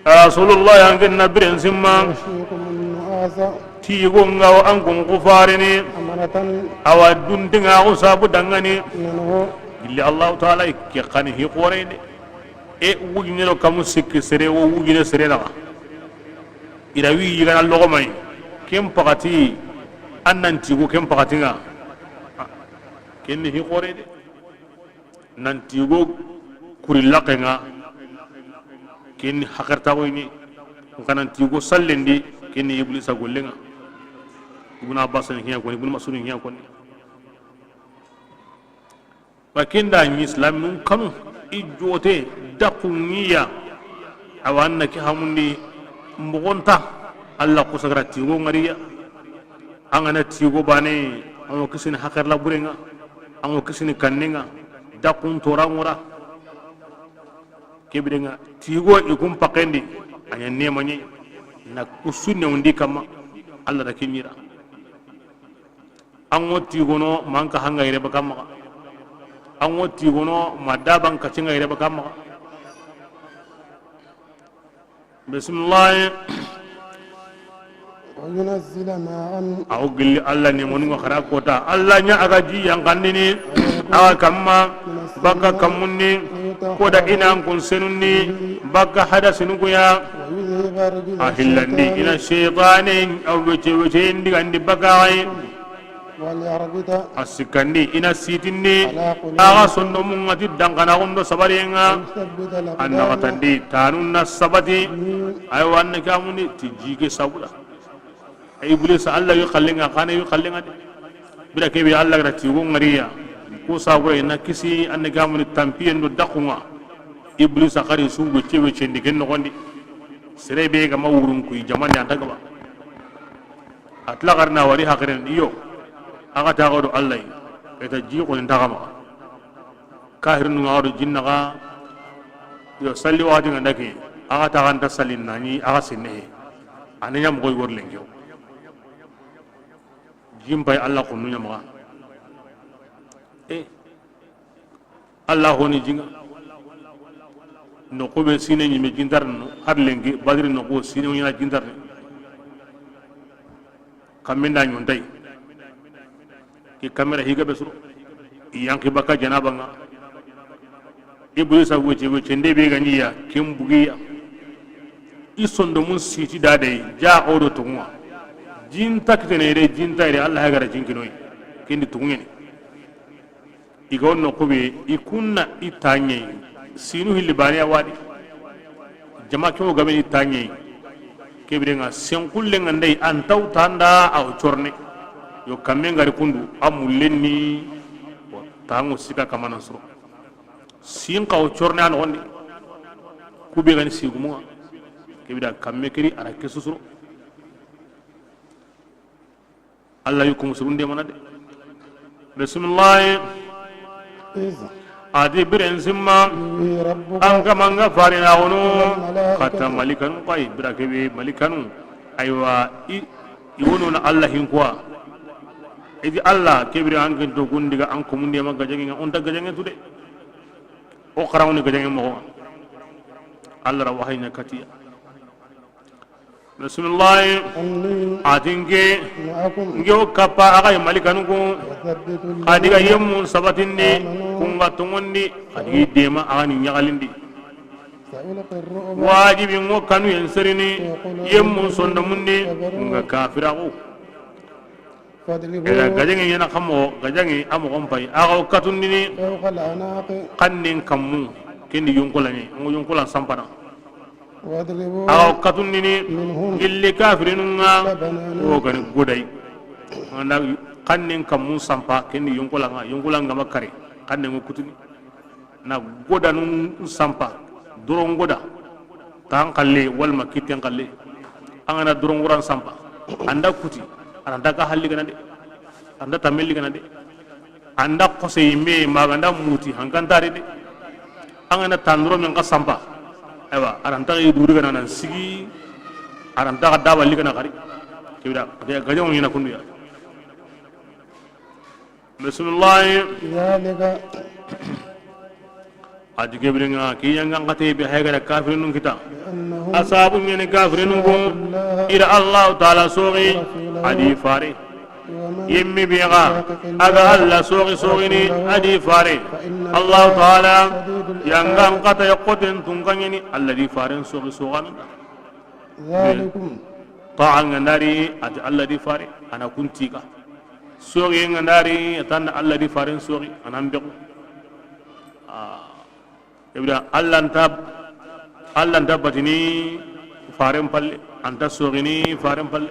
Rasulullah, an ken na biren simma. Yughshikum an-nu'asa. Tigo ŋa wa an kun kufarini. Amanatan. Awa dundiŋa ko sabu dangani. Minhu. Gilli Allahu Ta'ala ke xani hi xore de. E wujine lo kamu sikki sere wo wujine sere daga. Ira wi yigana logo mai. Ken pakati an nan tigo ken pakati ŋa. Ken ni hi xore de. Nan tigo kuri laxe ŋa, ken ni hakartaxoyini. Nxa nan tigo sallendi, ken ni Iblisa golle ŋa. Ibnu Abbas ni hiya koni, Ibnu Mas'ud ni hiya koni. Ba ken da ɲi islaminun kanu, i jote, daxu ŋiya. Awa an na ke hamundi, moxonta, Alla kusa gara tigo ŋariya. An ga na tigo bane, an wo kisini hakarla burenŋa, an wo kisini kannenŋa, daxun toranŋora. Kebirenŋa, tigo i kun pakendi, a ɲa nemaɲe, na kusu newndi kamma, Alla da kiɲira. An wo tigono, man ka hanga yere baka maxa. An wo tigono, ma daban kacinŋa yere baka maxa. Bismillah. وينزل ماء. Aw gilli Alla ni monu ŋa xara kota. Alla ɲa a ga ji yanqandini. Awa kamma. Baka kammunni. Koda ina kun senunni. Baka hada sinukuya. ويذهب رجز. A hillandi. الشيطان. Ina shaytane. Aw wece wece indi gandi baka ay. A sikkandi, i na sitinni, a ga sondomun ŋa ti dankanaxun do sabariyen ŋa, a naxatandi, tanun na sabati, aywa, an na ke amuni ti jike sabuda. Iblisa, Alla wi xallen ŋa, xana wi xallen ŋa de. Bira kebe, Alla ga da tigo ŋariya, ko sabuda i na kisi, an na ke amuni tampiyen do daxun ŋa. Iblisa xari su wecce weccendi ken noxondi. Sere be ga ma wurun kuyi jamane, an ta gaba. A tila xarina wari haxiren iyo. Axa taxo do Allah yi, i ta ji xoni ntaxa maxa. Kahirinu ŋa do jinna xa, yo salli waxati ŋa ndake, axa taxanta salli nani axa senne he. Ani ɲa moxo yi gor lenki o. Jin pay Allah xonnu ɲa maxa. E. Allah honi jinga. Noqu be sine ɲime jintarni, har lenki Badri noqu sine ɲana jintarni. Kamminda ɲuntay. Ki kamera higa be suro. Yanki baka janaba ŋa. Iblisa wece wece nde be ganiya, ken bugiya. I sondomun siti dade, ja odo tunga. Jinta kitene re, jinta re, Allah hagara jinkinoy. Kendi tungeni. I ga wonno kube, i kunna i taɲe, sinu hilli bane a wadi. Jama kewo gabe i taɲe. Kebire ŋa senkulle ŋa ndey an taw tanda a o corne. Yo kamme ngari kundu a mullenni. Tango sika kamana suro. Sin ka o corne an gondi. Kube gani sigumu. Kebida kamme kiri ara kesusuro. Allah yukum surunde mana de. Bismillah. Adi biren simma. An kama nga farina wono. Kata malikanu kay bira kebe malikanu. Aywa i i wono na Allah hin kwa. Idi Allah kebira an kin to gundiga an kumunde ma gajangi on ta gajangi tude. O karawni gajangi mo. Allah ra wahayna katiya. Bisimilahi. Ati nke, nke o kappa a ga yi malikanu ku. Xa diga yemmun sabatindi, ku nga tongondi, xa digi dema a ga ni ɲaxalindi. Wajibi ngo kanu yen serini, yemmun sondomundi, ku nga kafiraxu. Era gajaŋe ɲana xa moxo, gajaŋe a moxon pay. A ga o katundini xannen kammu, kendi yunkulani, ngo yunkulan sampana. A ga o katundini gilli kafirinu nga, o gani goday. Anda xannen kammun sampa, kendi yunkulanga, yunkulanga ma kare, xannen ngo kutuni. Na godanun sampa, doron goda, tan xalle, walma kitten xalle. An ga na doron goran sampa, anda kuti, aranta ka halli gana de, anda tamelli gana de, anda xose yimme, maganda muti, hankantare de. An ga na tandoro men ka sampa, aywa, aranta yi duri gana nan sigi, aranta ka daba ligana xari. Kibira, gajaŋo ɲina kunduya. Bisimilahi. A ti kebiringa ki yangan kate be haygara kafirinu kita. A sabu ɲani kafirinu ko ira Allahu taala soxi a di fare. Yemmi be ga a ga Allah soxi soxini a di fare. Allahu taala yangan kata ya koten tunkaɲani Allah di faren soxi soxan. Ta'a nga ndari a ti Allah di fare ana kuntiga. Soxi nga ndari a tan Allah di faren soxi anan bexu. Ibra Allah nta, Allah nta batini faren palle, anta soxini faren palle.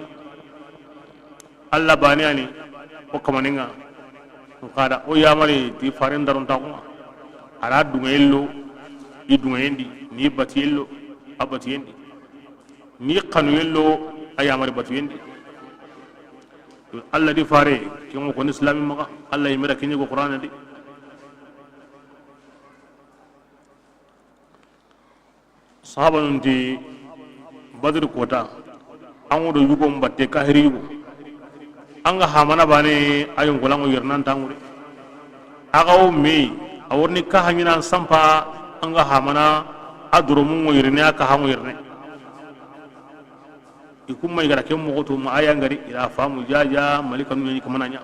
Allah bane ani o kamaninga. Nkada o yamari ti faren daron taxuma. Ara dunga yello i dunga yendi, ni bati yello a bati yendi. Ni xanu yello a yamari batu yendi. Allah di fare, ke ngo ko ni islami maxa, Allah yimira ke ɲi go Qur'ana di. Sahabanun ti Badr kota, an wo do yugo mbatte kahiri yugo. An ga hamana bane, a yonkolanŋo yirnan tangure. A ga wo me, a worni ka haɲina sampa, an ga hamana, a doromunŋo yirne, a ka hanŋo yirne. I kumma i gara ken moxo to ma a ya ngari, i ra famu jaja, malikanu ɲi kamana ɲa.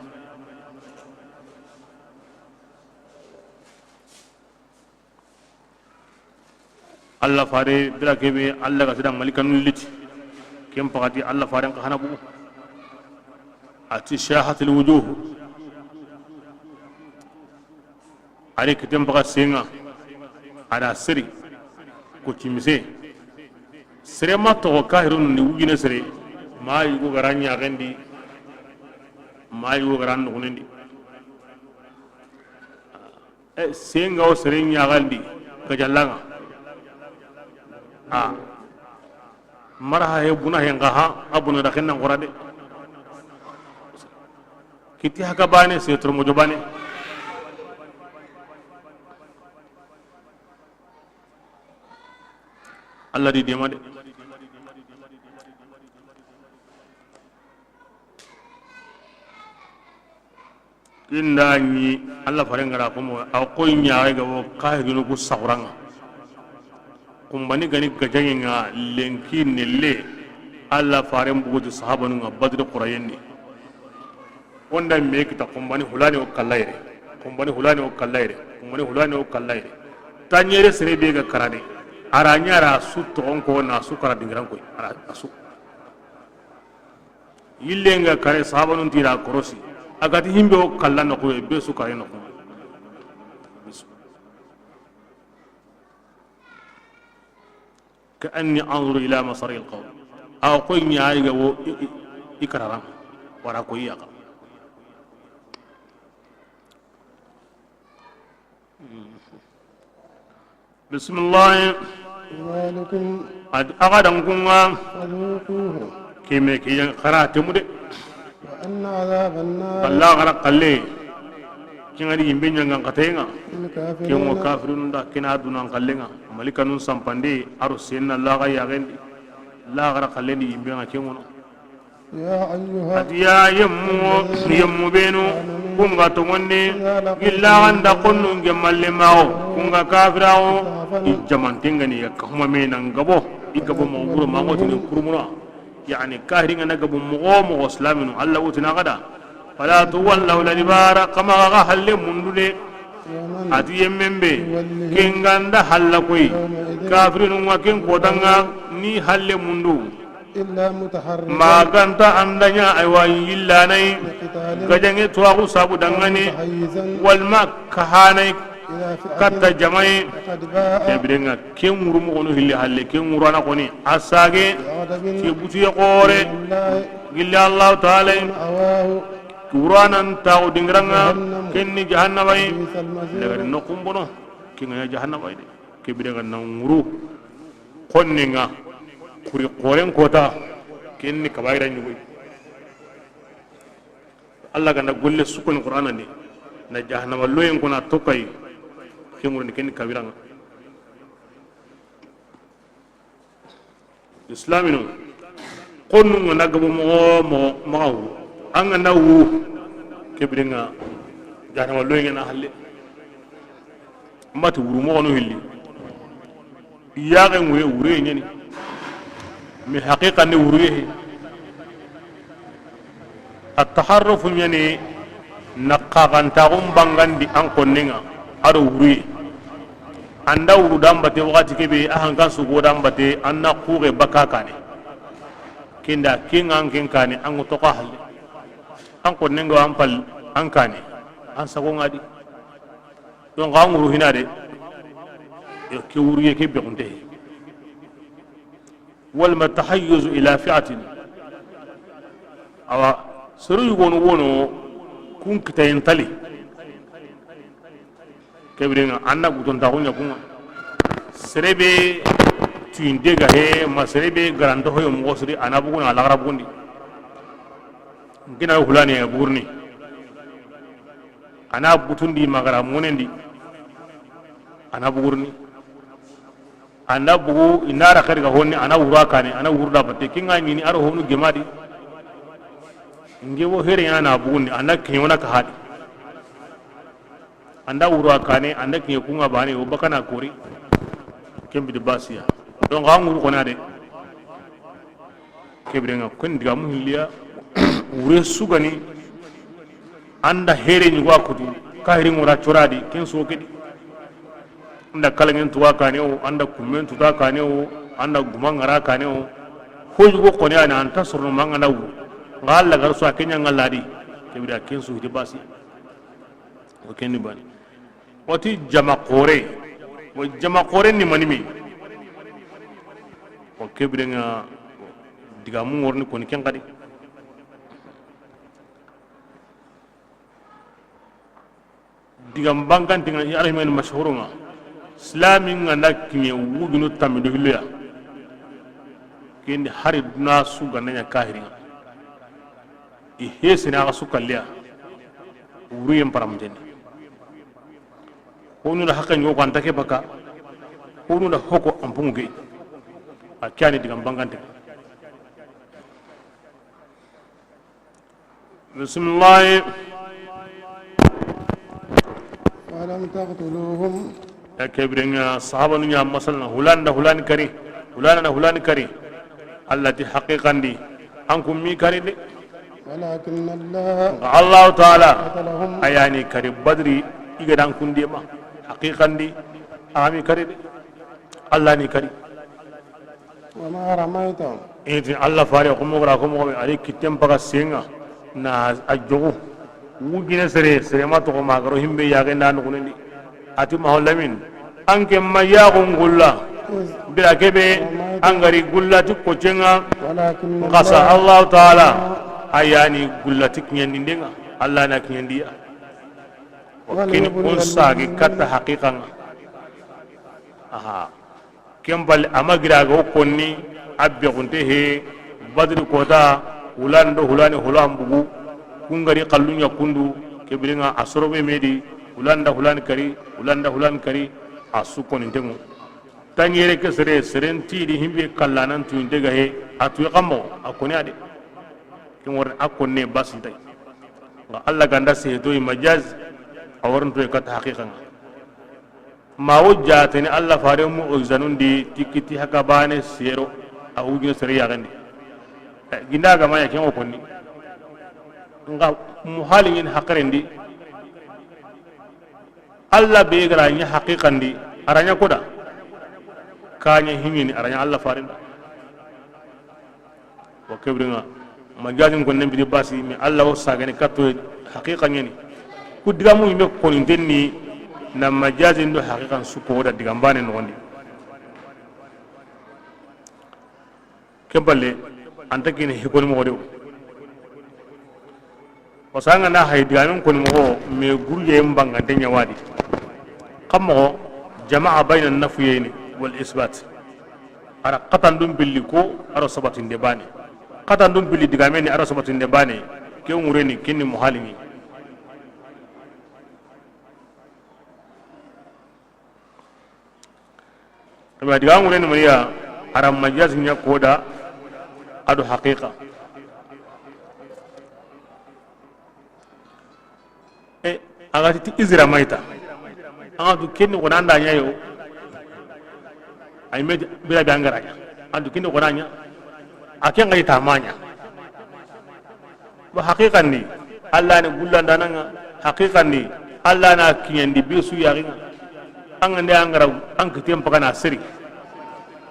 Allah fare bira kebe Allah ga sida malikanu liti. Ken pakati Allah faren ka hana bugu. A ti shahatil wujuh. Ari kiten paga senga. Ada seri. Ko timise. Sere ma toxo kahirun ni wujine sere. Ma yugo gara ɲaxendi. Ma yugo gara nuxunendi. E, senga o sere ɲaxandi gajallanga. A maraha he buna he nkaha a buna da xennan xora de. Kiti haka bane, se toromojo bane. Allah di dema de. Inda ñi Allah faren gara ko mo, a koy ñaare ga wo kahirinu ku saxuranga. Kumbani gani gajaŋe ŋa lenki nelle, Allah faren buguti sahabanu ŋa Badri xurayen ni. Wonda me kita kumbani hulani o kallayre, kumbani hulani o kallayre, kumbani hulani o kallayre. Tañere sere be ga karade, ara ñara su toxon ko na su kara dingiran koy, ara su. Yille nga kare sahabanun tira korosi. A gati himbe o kalla no ko be su kare no ko. Ka anni anzuru ila masari alqawm. Aw koy ñayi ga wo i, i, i kararan. Wara koy yaqa. Bisimilahi. Zalikum. Adi, a ga dan kunga. Fadhuquhu. Keme ke yan xara temu de. Wa anna adhaban nar. Allah gara kalle. Kinga di yimbe ñanga katenga. Lil kafirin. Kengo kafirun da kina dunan kallenga. Malikanun sampande aro senna laga yagendi. Lagara kallendi yimbe nga kengono. يا أيها Ati ya yemmu, الذين yemmu benu, آمنوا kunga tongonne, إذا لقيتم gilla ganda فئة konnu nge malle mawo, فاثبتوا kunga kafirawo, واحذروا i jamantengani ya kahuma me nan gabo, i gabo mo wuro ma ngotini kurmuna. Yani kahiri ngana gabo mogo mogo islaminu, Allah wutina gada. فلا تولوا الأدبار, kama ga halle mundu de. ومن Ati yemmen be, يوله kenganda halla koy, يومئذ kafirinu nga ken kodanga, ni halle mundu. إلا متحرفا Maganta andanya aywa yillanai, لقتال gajange tuwaxu sabu dangani, أو متحيزا walma kahanai, إلى فئة katta jamai, فقد باء kebirenga ken wuru moxonu hilli halle, ken wurana koni, a sage, بغضب ke butuye xore, من الله gilli Allahu Taala, ومأواه wuranan taxu dingiranga, جهنم ken ni jahannama yi, وبئس المصير lagari noxun bono, kinga ya jahannama yi de. Kebirenga na wuru, xonnenga, kuri xoren kota, ken ni kabayira ñugoy. Allah ganda golle sukoni Qur'ana ni, na jahannama loyen kona tokay, ximurni ken kabiranga. Islaminu, konnu nga na gabo mogo mogo maxa wu, an ga na wu, kebirenga jahannama loyen na halle. Mbati wuru moxonu hilli. Yaxe ŋure wure ñani. Mi haqiqa ni wure he. At taharrufu ñani na xaxantaxun bangandi an konnenga ado wure. Anda wuru dambate waxati kebe a hankan sugo dambate an na xuxe baka kane. Kenda kenga an ken kane an ŋo toxa halle. An konnenga an pal an kane an sago ngadi. Donc an wuru hina de. Yo ke wuriye ke bexunte. Walma tahayyuzu ila fi'atin. Awa, soro yugonu wono kun kitayen tali. Kebirenga anna guton taxunya kunga. Serebe tuinde ga he ma serebe garanto hoyo moxo siri ana buguna laxara bugundi. Ngina hulani ya bugurni. Ana butundi magara monendi. Ana bugurni. Anda bugu inara xeri ga honni ana wura kane ana wurda batte kinga ñini aro honu gemadi. Nge wo here yana na bugundi anda kiñe wona ka hadi. Anda wura kane anda kiñe kunga bane wo bakana kori. Kembi de basiya. Donc an wuru kona de. Kebirenga kon digamu hilliya. Wure sugani. Anda here ñugo a kutu kahiri ŋura coradi ken so kedi. Anda kalangen tuwa kane o anda kummen tuta kane o anda guma ŋara kane o. Ho ñugo kone ani anta sorno manga na wuru. Nga Allah gar so a kenya nga ladi. Kebira ken so hiti basi. O ken ni bani. Wati jama xore. Wo jama xore ni manimi. O kebirenga digamu ŋorni koni ken kadi. Diga mbanganti nga i arhimen mashhurunga. Islami nga nda kiñe wujunu tammi do hilloya. Kendi hari duna su ganda ña kahiringa. I hesini aga su kalliya. Wuruyen paramutendi. Honu da haqqe ɲogo ko anta ke baka. Honu da hoko an pungu ke. A ke yani digan bangante. Bisimilahi. ولم تقتلوهم. Ya ke birenga sahabanu ɲa masalana, hulanda hulani kari, hulana na hulani kari. Allah ti haqiqandi, an kun mi kari de. ولكن الله. Nka Allahu Taala, قتلهم. A yani kari Badri, i ga dan kundi ma. Haqiqandi, a mi kari de. Allah ni kari. وما رميت. Iti Allah fare ko mo gara ko mo ari kitten paga senga na a jogu. Wujine sere, sere ma to ko ma garo himbe ya ga na no kunendi. Ati ma lamin. An ke ma ya ko ngulla. Bira kebe an gari gulla ti ko cenga. ولكن الله. Ngasa Allah Taala a yani gulla ti kinyandi ndenga. Allah na kinyandi ya. Wa kini kun sagi katta haqiqanga. Aha. Ken bal ama gira ga o konni abbe gunte he Badri kota, hulando hulani hulan bugu, kungari kallunya kundu, ke birenga a sorobe medi, hulanda hulani kari, hulanda hulani kari, a su koni tengu. Tangere ke sere, seren ti di himbe kallanan tu inte ga he, a tu kammo, a koni ade. Ken wor a konne basintay. Nga Allah ganda se to majaz, a worin to kat haqiqan. Ma wo jateni Allah fare mu o zanundi ti kiti haka bane sero a wujun sere yaxendi. Eh, ginda ga ma ya ken o konni. Nga muhalin haqarendi. Allah be gara ɲa haqiqandi, a ra ɲa koda. Ka ɲa himini, a ra ɲa Allah farenda. Wa ke birenga majazin ko nembi basi, mi Allah o sagani katto haqiqa ɲani. Ku digamu yimbe koni denni na majazin do haqiqan su ko da digambane no ndi. Ke balle anta kini hikoni mo de. Wasanga na hay digamen koni mo me gurje mbanga de ɲawadi. Kam mo jamaa bayna nafyayni wal isbat. Ara katandum billi ko aro sabatinde bane. Katandum billi digameni aro sabatinde bane. Ke ngureni kinni muhalini. Iba diga ngureni mariya ara majaz ɲa koda ado haqiqa. E, a ga ti izra mayta. An ga tu kenni ko nanda ɲa yo. Ay me bira bi angara ɲa. An tu kenni ko nanya. A ken ga ita manya. Ba haqiqan ni Allah ni gullandananga, haqiqan ni Allah na kiɲandi be su yaxinga. An ga nde angara an kitem pagana seri.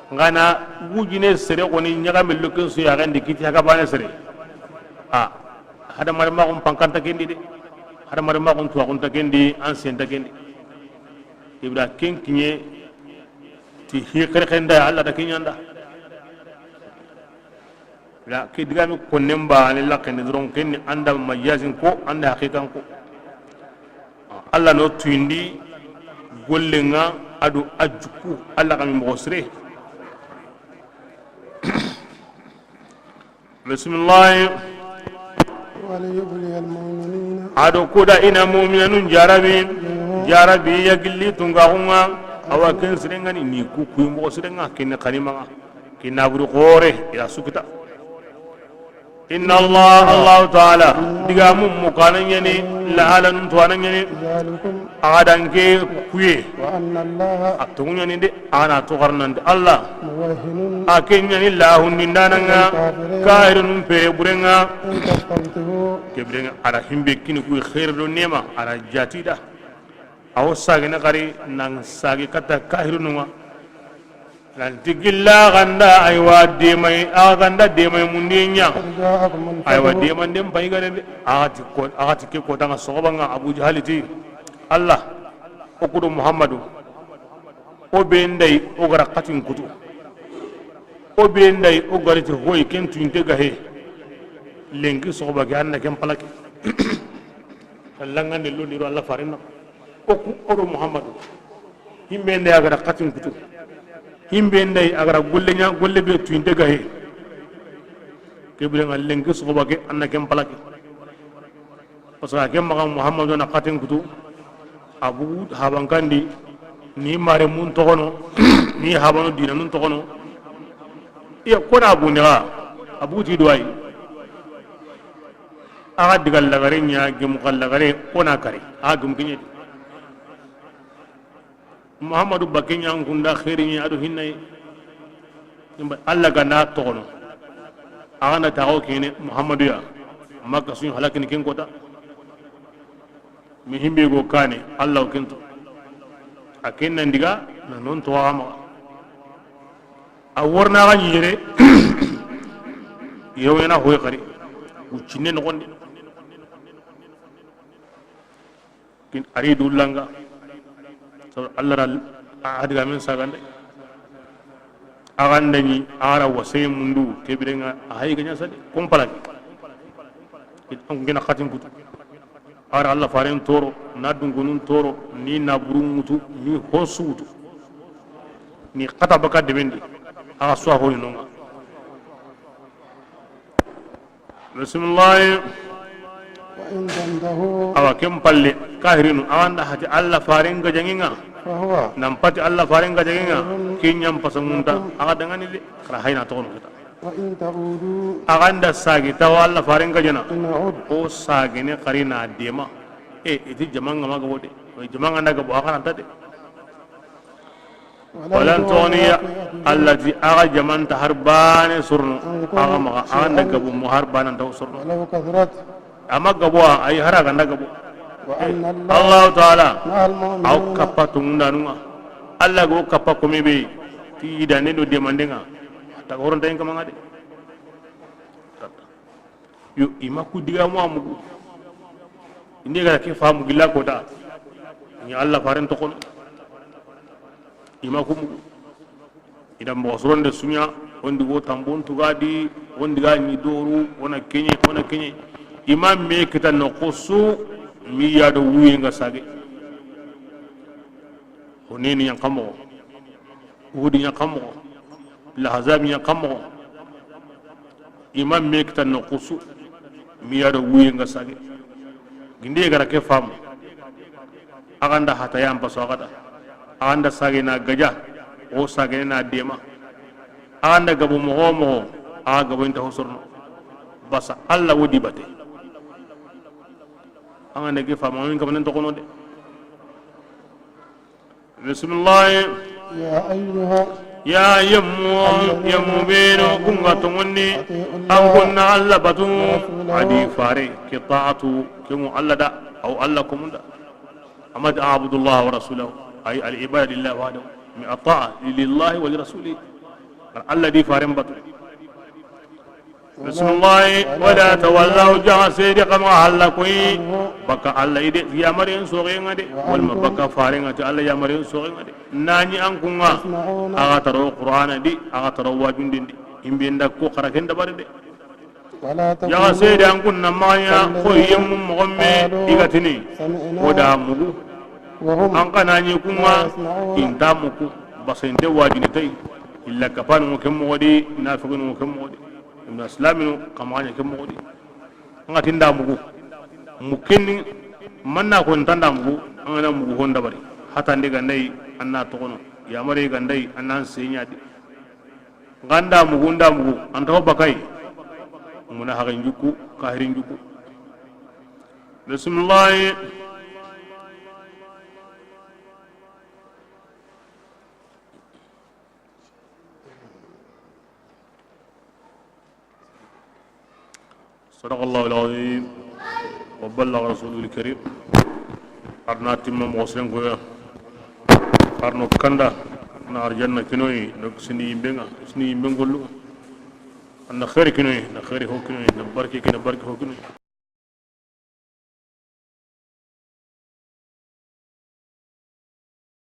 Ngana wujine sere koni ɲaga mello ken su yaxendi kiti haga bane sere. A. Hadamare maxun pankanta kendi de. Hadamare maxun tuwaxunta kendi, an senta kendi. Ibra ken kiɲe ti hi xerexenda Allah da kiɲanda. La ke digami konnen ba ni laxendi doron kenni anda majazin ko anda haqiqan ko. Allah no tuyindi gollenga ado a juku Allah kami moxo sire. Bisimilahi. وليبلي المؤمنين. Ado kuda ina mu'minanun jarabi. Jarabi ya gilli tungaxunga. Awa ken sirengani ni ku kuyi moxo sirenga kini xanimanga. Ki naburi xore ila sukita. Inna Allah, Allah Taala digamu mukana ɲani. La alanun tuwana ɲani. ذلكم. Axa danke kuye. وأن الله. A toŋu ɲani de. Ana toxarnanti Allah. موهن. A ke ɲani lahundindananga. الكافرين. Kahirinun pere burenga. إن تستفتحوا. Ke birenga ara himbe kini kuyi xeeri do nema ara jatida. Awo sagene xari nan sagi kata kahirununga. Nanti gilla ganda aywa demay, a ganda demay mundi ɲa. قد جاءكم الفتح. Aywa demanden pay gare de. Axati ko, axati ke kotanga soxobanga Abu Jahali ti. Allah, o kudo Muhammadu. O be nday o gara xatin kutu. O be nday o gari ti hoy ken tuinte gahe. Lenki soxoba ke anna ken palaki. Langande lo diro Allah farinna. O ku oro Muhammadu. Himbe nde a gara xatin kutu. Himbe nde a gara golle ɲa, golle be tuinte gahe. Ke birenga lenki soxoba ke anna ken palaki. Parce que a ke maxa Muhammadu na xatin kutu, a bugu habankandi, ni mare mun toxono, ni habanu dina nun toxono. Iya, kona bundi xa, a bugu ti duwayi. A ga diga lagare ɲa, gemu xa lagare, kona kare, a gemu kiɲe. Muhammadu bakke ɲa n kunda xeeri ɲa a do hinnaye. Imba Allah ga na toxono. A ga na taxo kene Muhammadu ya. Makka suɲu halakini ken kota. Mi himbe go kane Allah o kento. A ken nan diga na non to wa maxa. A worna ga ɲi yere. Yewena hoy xari. U cinne no gonde. Kin ari du langa. So Allah ra a diga men sagande. A ganda ni ara wasay mundu kebirenga a hay ganya sade kompalaki. Kin an gina xatin kutu. Ara Allah faren toro, na dungunun toro, ni na burun mutu, ni hosu mutu. Ni xata baka debendi. A ga suwa honi nonga. Bisimilahi. وإن تنتهوا Awa ken palle, kahirinu, a ga nda hati Allah faren ga janginga. فهو Nan pati Allah faren ga janginga, خير kin yan pasa munta, لكم a ga dangani de, xara hayna toxono kita. وإن تعودوا A ga nda sagi tawa Allah faren ga jana. نعد O sagi ne xari na dema. E, iti jamanga ma gabo de. Jamanga na gabo a xaranta de. ولن تغني Allah ti a ga jamanta har bane sorno. A ga maxa a ga nda gabo mo har bane ntaw sorno. ولو كثرت Amma gabo a yi har a ga nda gabo. وأن الله Allah taala مع المؤمنين Aw kappa tungundanunga. Allah go kappa komi be ti yidande do demandenga. Ta goronta yin kamanga de. Yo, i ma ku diga mo a mugu. Inde ga ke famu gilla kota. Ni Allah faren toxono. I ma ku mugu. Ida moxo soronde suɲa, wondi go tambon tugadi, wondi ga ni doru, wona keɲe, wona keɲe. I ma me kita no xosu, mi ya do wuye nga sage. Hunayni yan xa moxo, Uhudi yan xa moxo, Lahazabi yan xa moxo. I ma me kita no xosu, mi ya do wuye nga sage. Ginde gara ke famu. A ga nda hata yan paso a ga da. A ga nda sage na gaja, o sage na dema. A ga nda gabo moxo moxo, a ga gabo inta hosorno. Basa Allah wodi bate. A ga nda ke famu, amin kamanen toxono de. Bisimilahi. يا أيها Ya yemmu, الذين yemmu beno, آمنوا kunga tongondi, أطيعوا الله an kunna Allah batu, ورسوله adi fare, ke taatu, kemu Allah da, aw Allah komunda. Amma أعبدوا الله ورسوله، أي العبادة لله وحده، من الطاعة لله ولرسوله. Allah di faren batu. Bisimilahi. ولا تولوا Jaxa sedi kama halla koyi. Baka Allah ide yamaren soxenga de. Walma baka farenga ti Allah yamaren soxenga de. Nani an kunga. تسمعون Axa taro Qur'ana di, axa taro wajundin di. Imbe nda ko xara ken dabari de. ولا تكونوا Jaxa sedi an kunna maxa ɲa ko كالذين yemmu moxo me قالوا igatini. سمعنا Oda mugu. وهم An kana ɲi kunga. لا يسمعون Inta mugu. Basa inte wajini tay. Illa kapanu ken moxo di, nafiqinu ken moxo di. Ibn Islaminu kamaxaɲa ke moxo di. An ga ti nda mugu. Mukenni manna ko nta nda mugu, an ga na mugu hon dabari. Hata ndi ga nda yi, an na toxono. Yamare ga nda yi, an na seɲa di. Nga nda mugu, nda mugu, an ta ho bakay. Muna haxin jukku, kahirin jukku. Bisimilahi. صدق الله العظيم وبلغ رسوله الكريم. Arna timma moxo senkoya. Arno kanda na arjanna kinoyi, na sini yimbenga, sini yimben gollu. Anna xeeri kinoyi, na xeeri ho kinoyi, na barke kina barke ho kinoyi.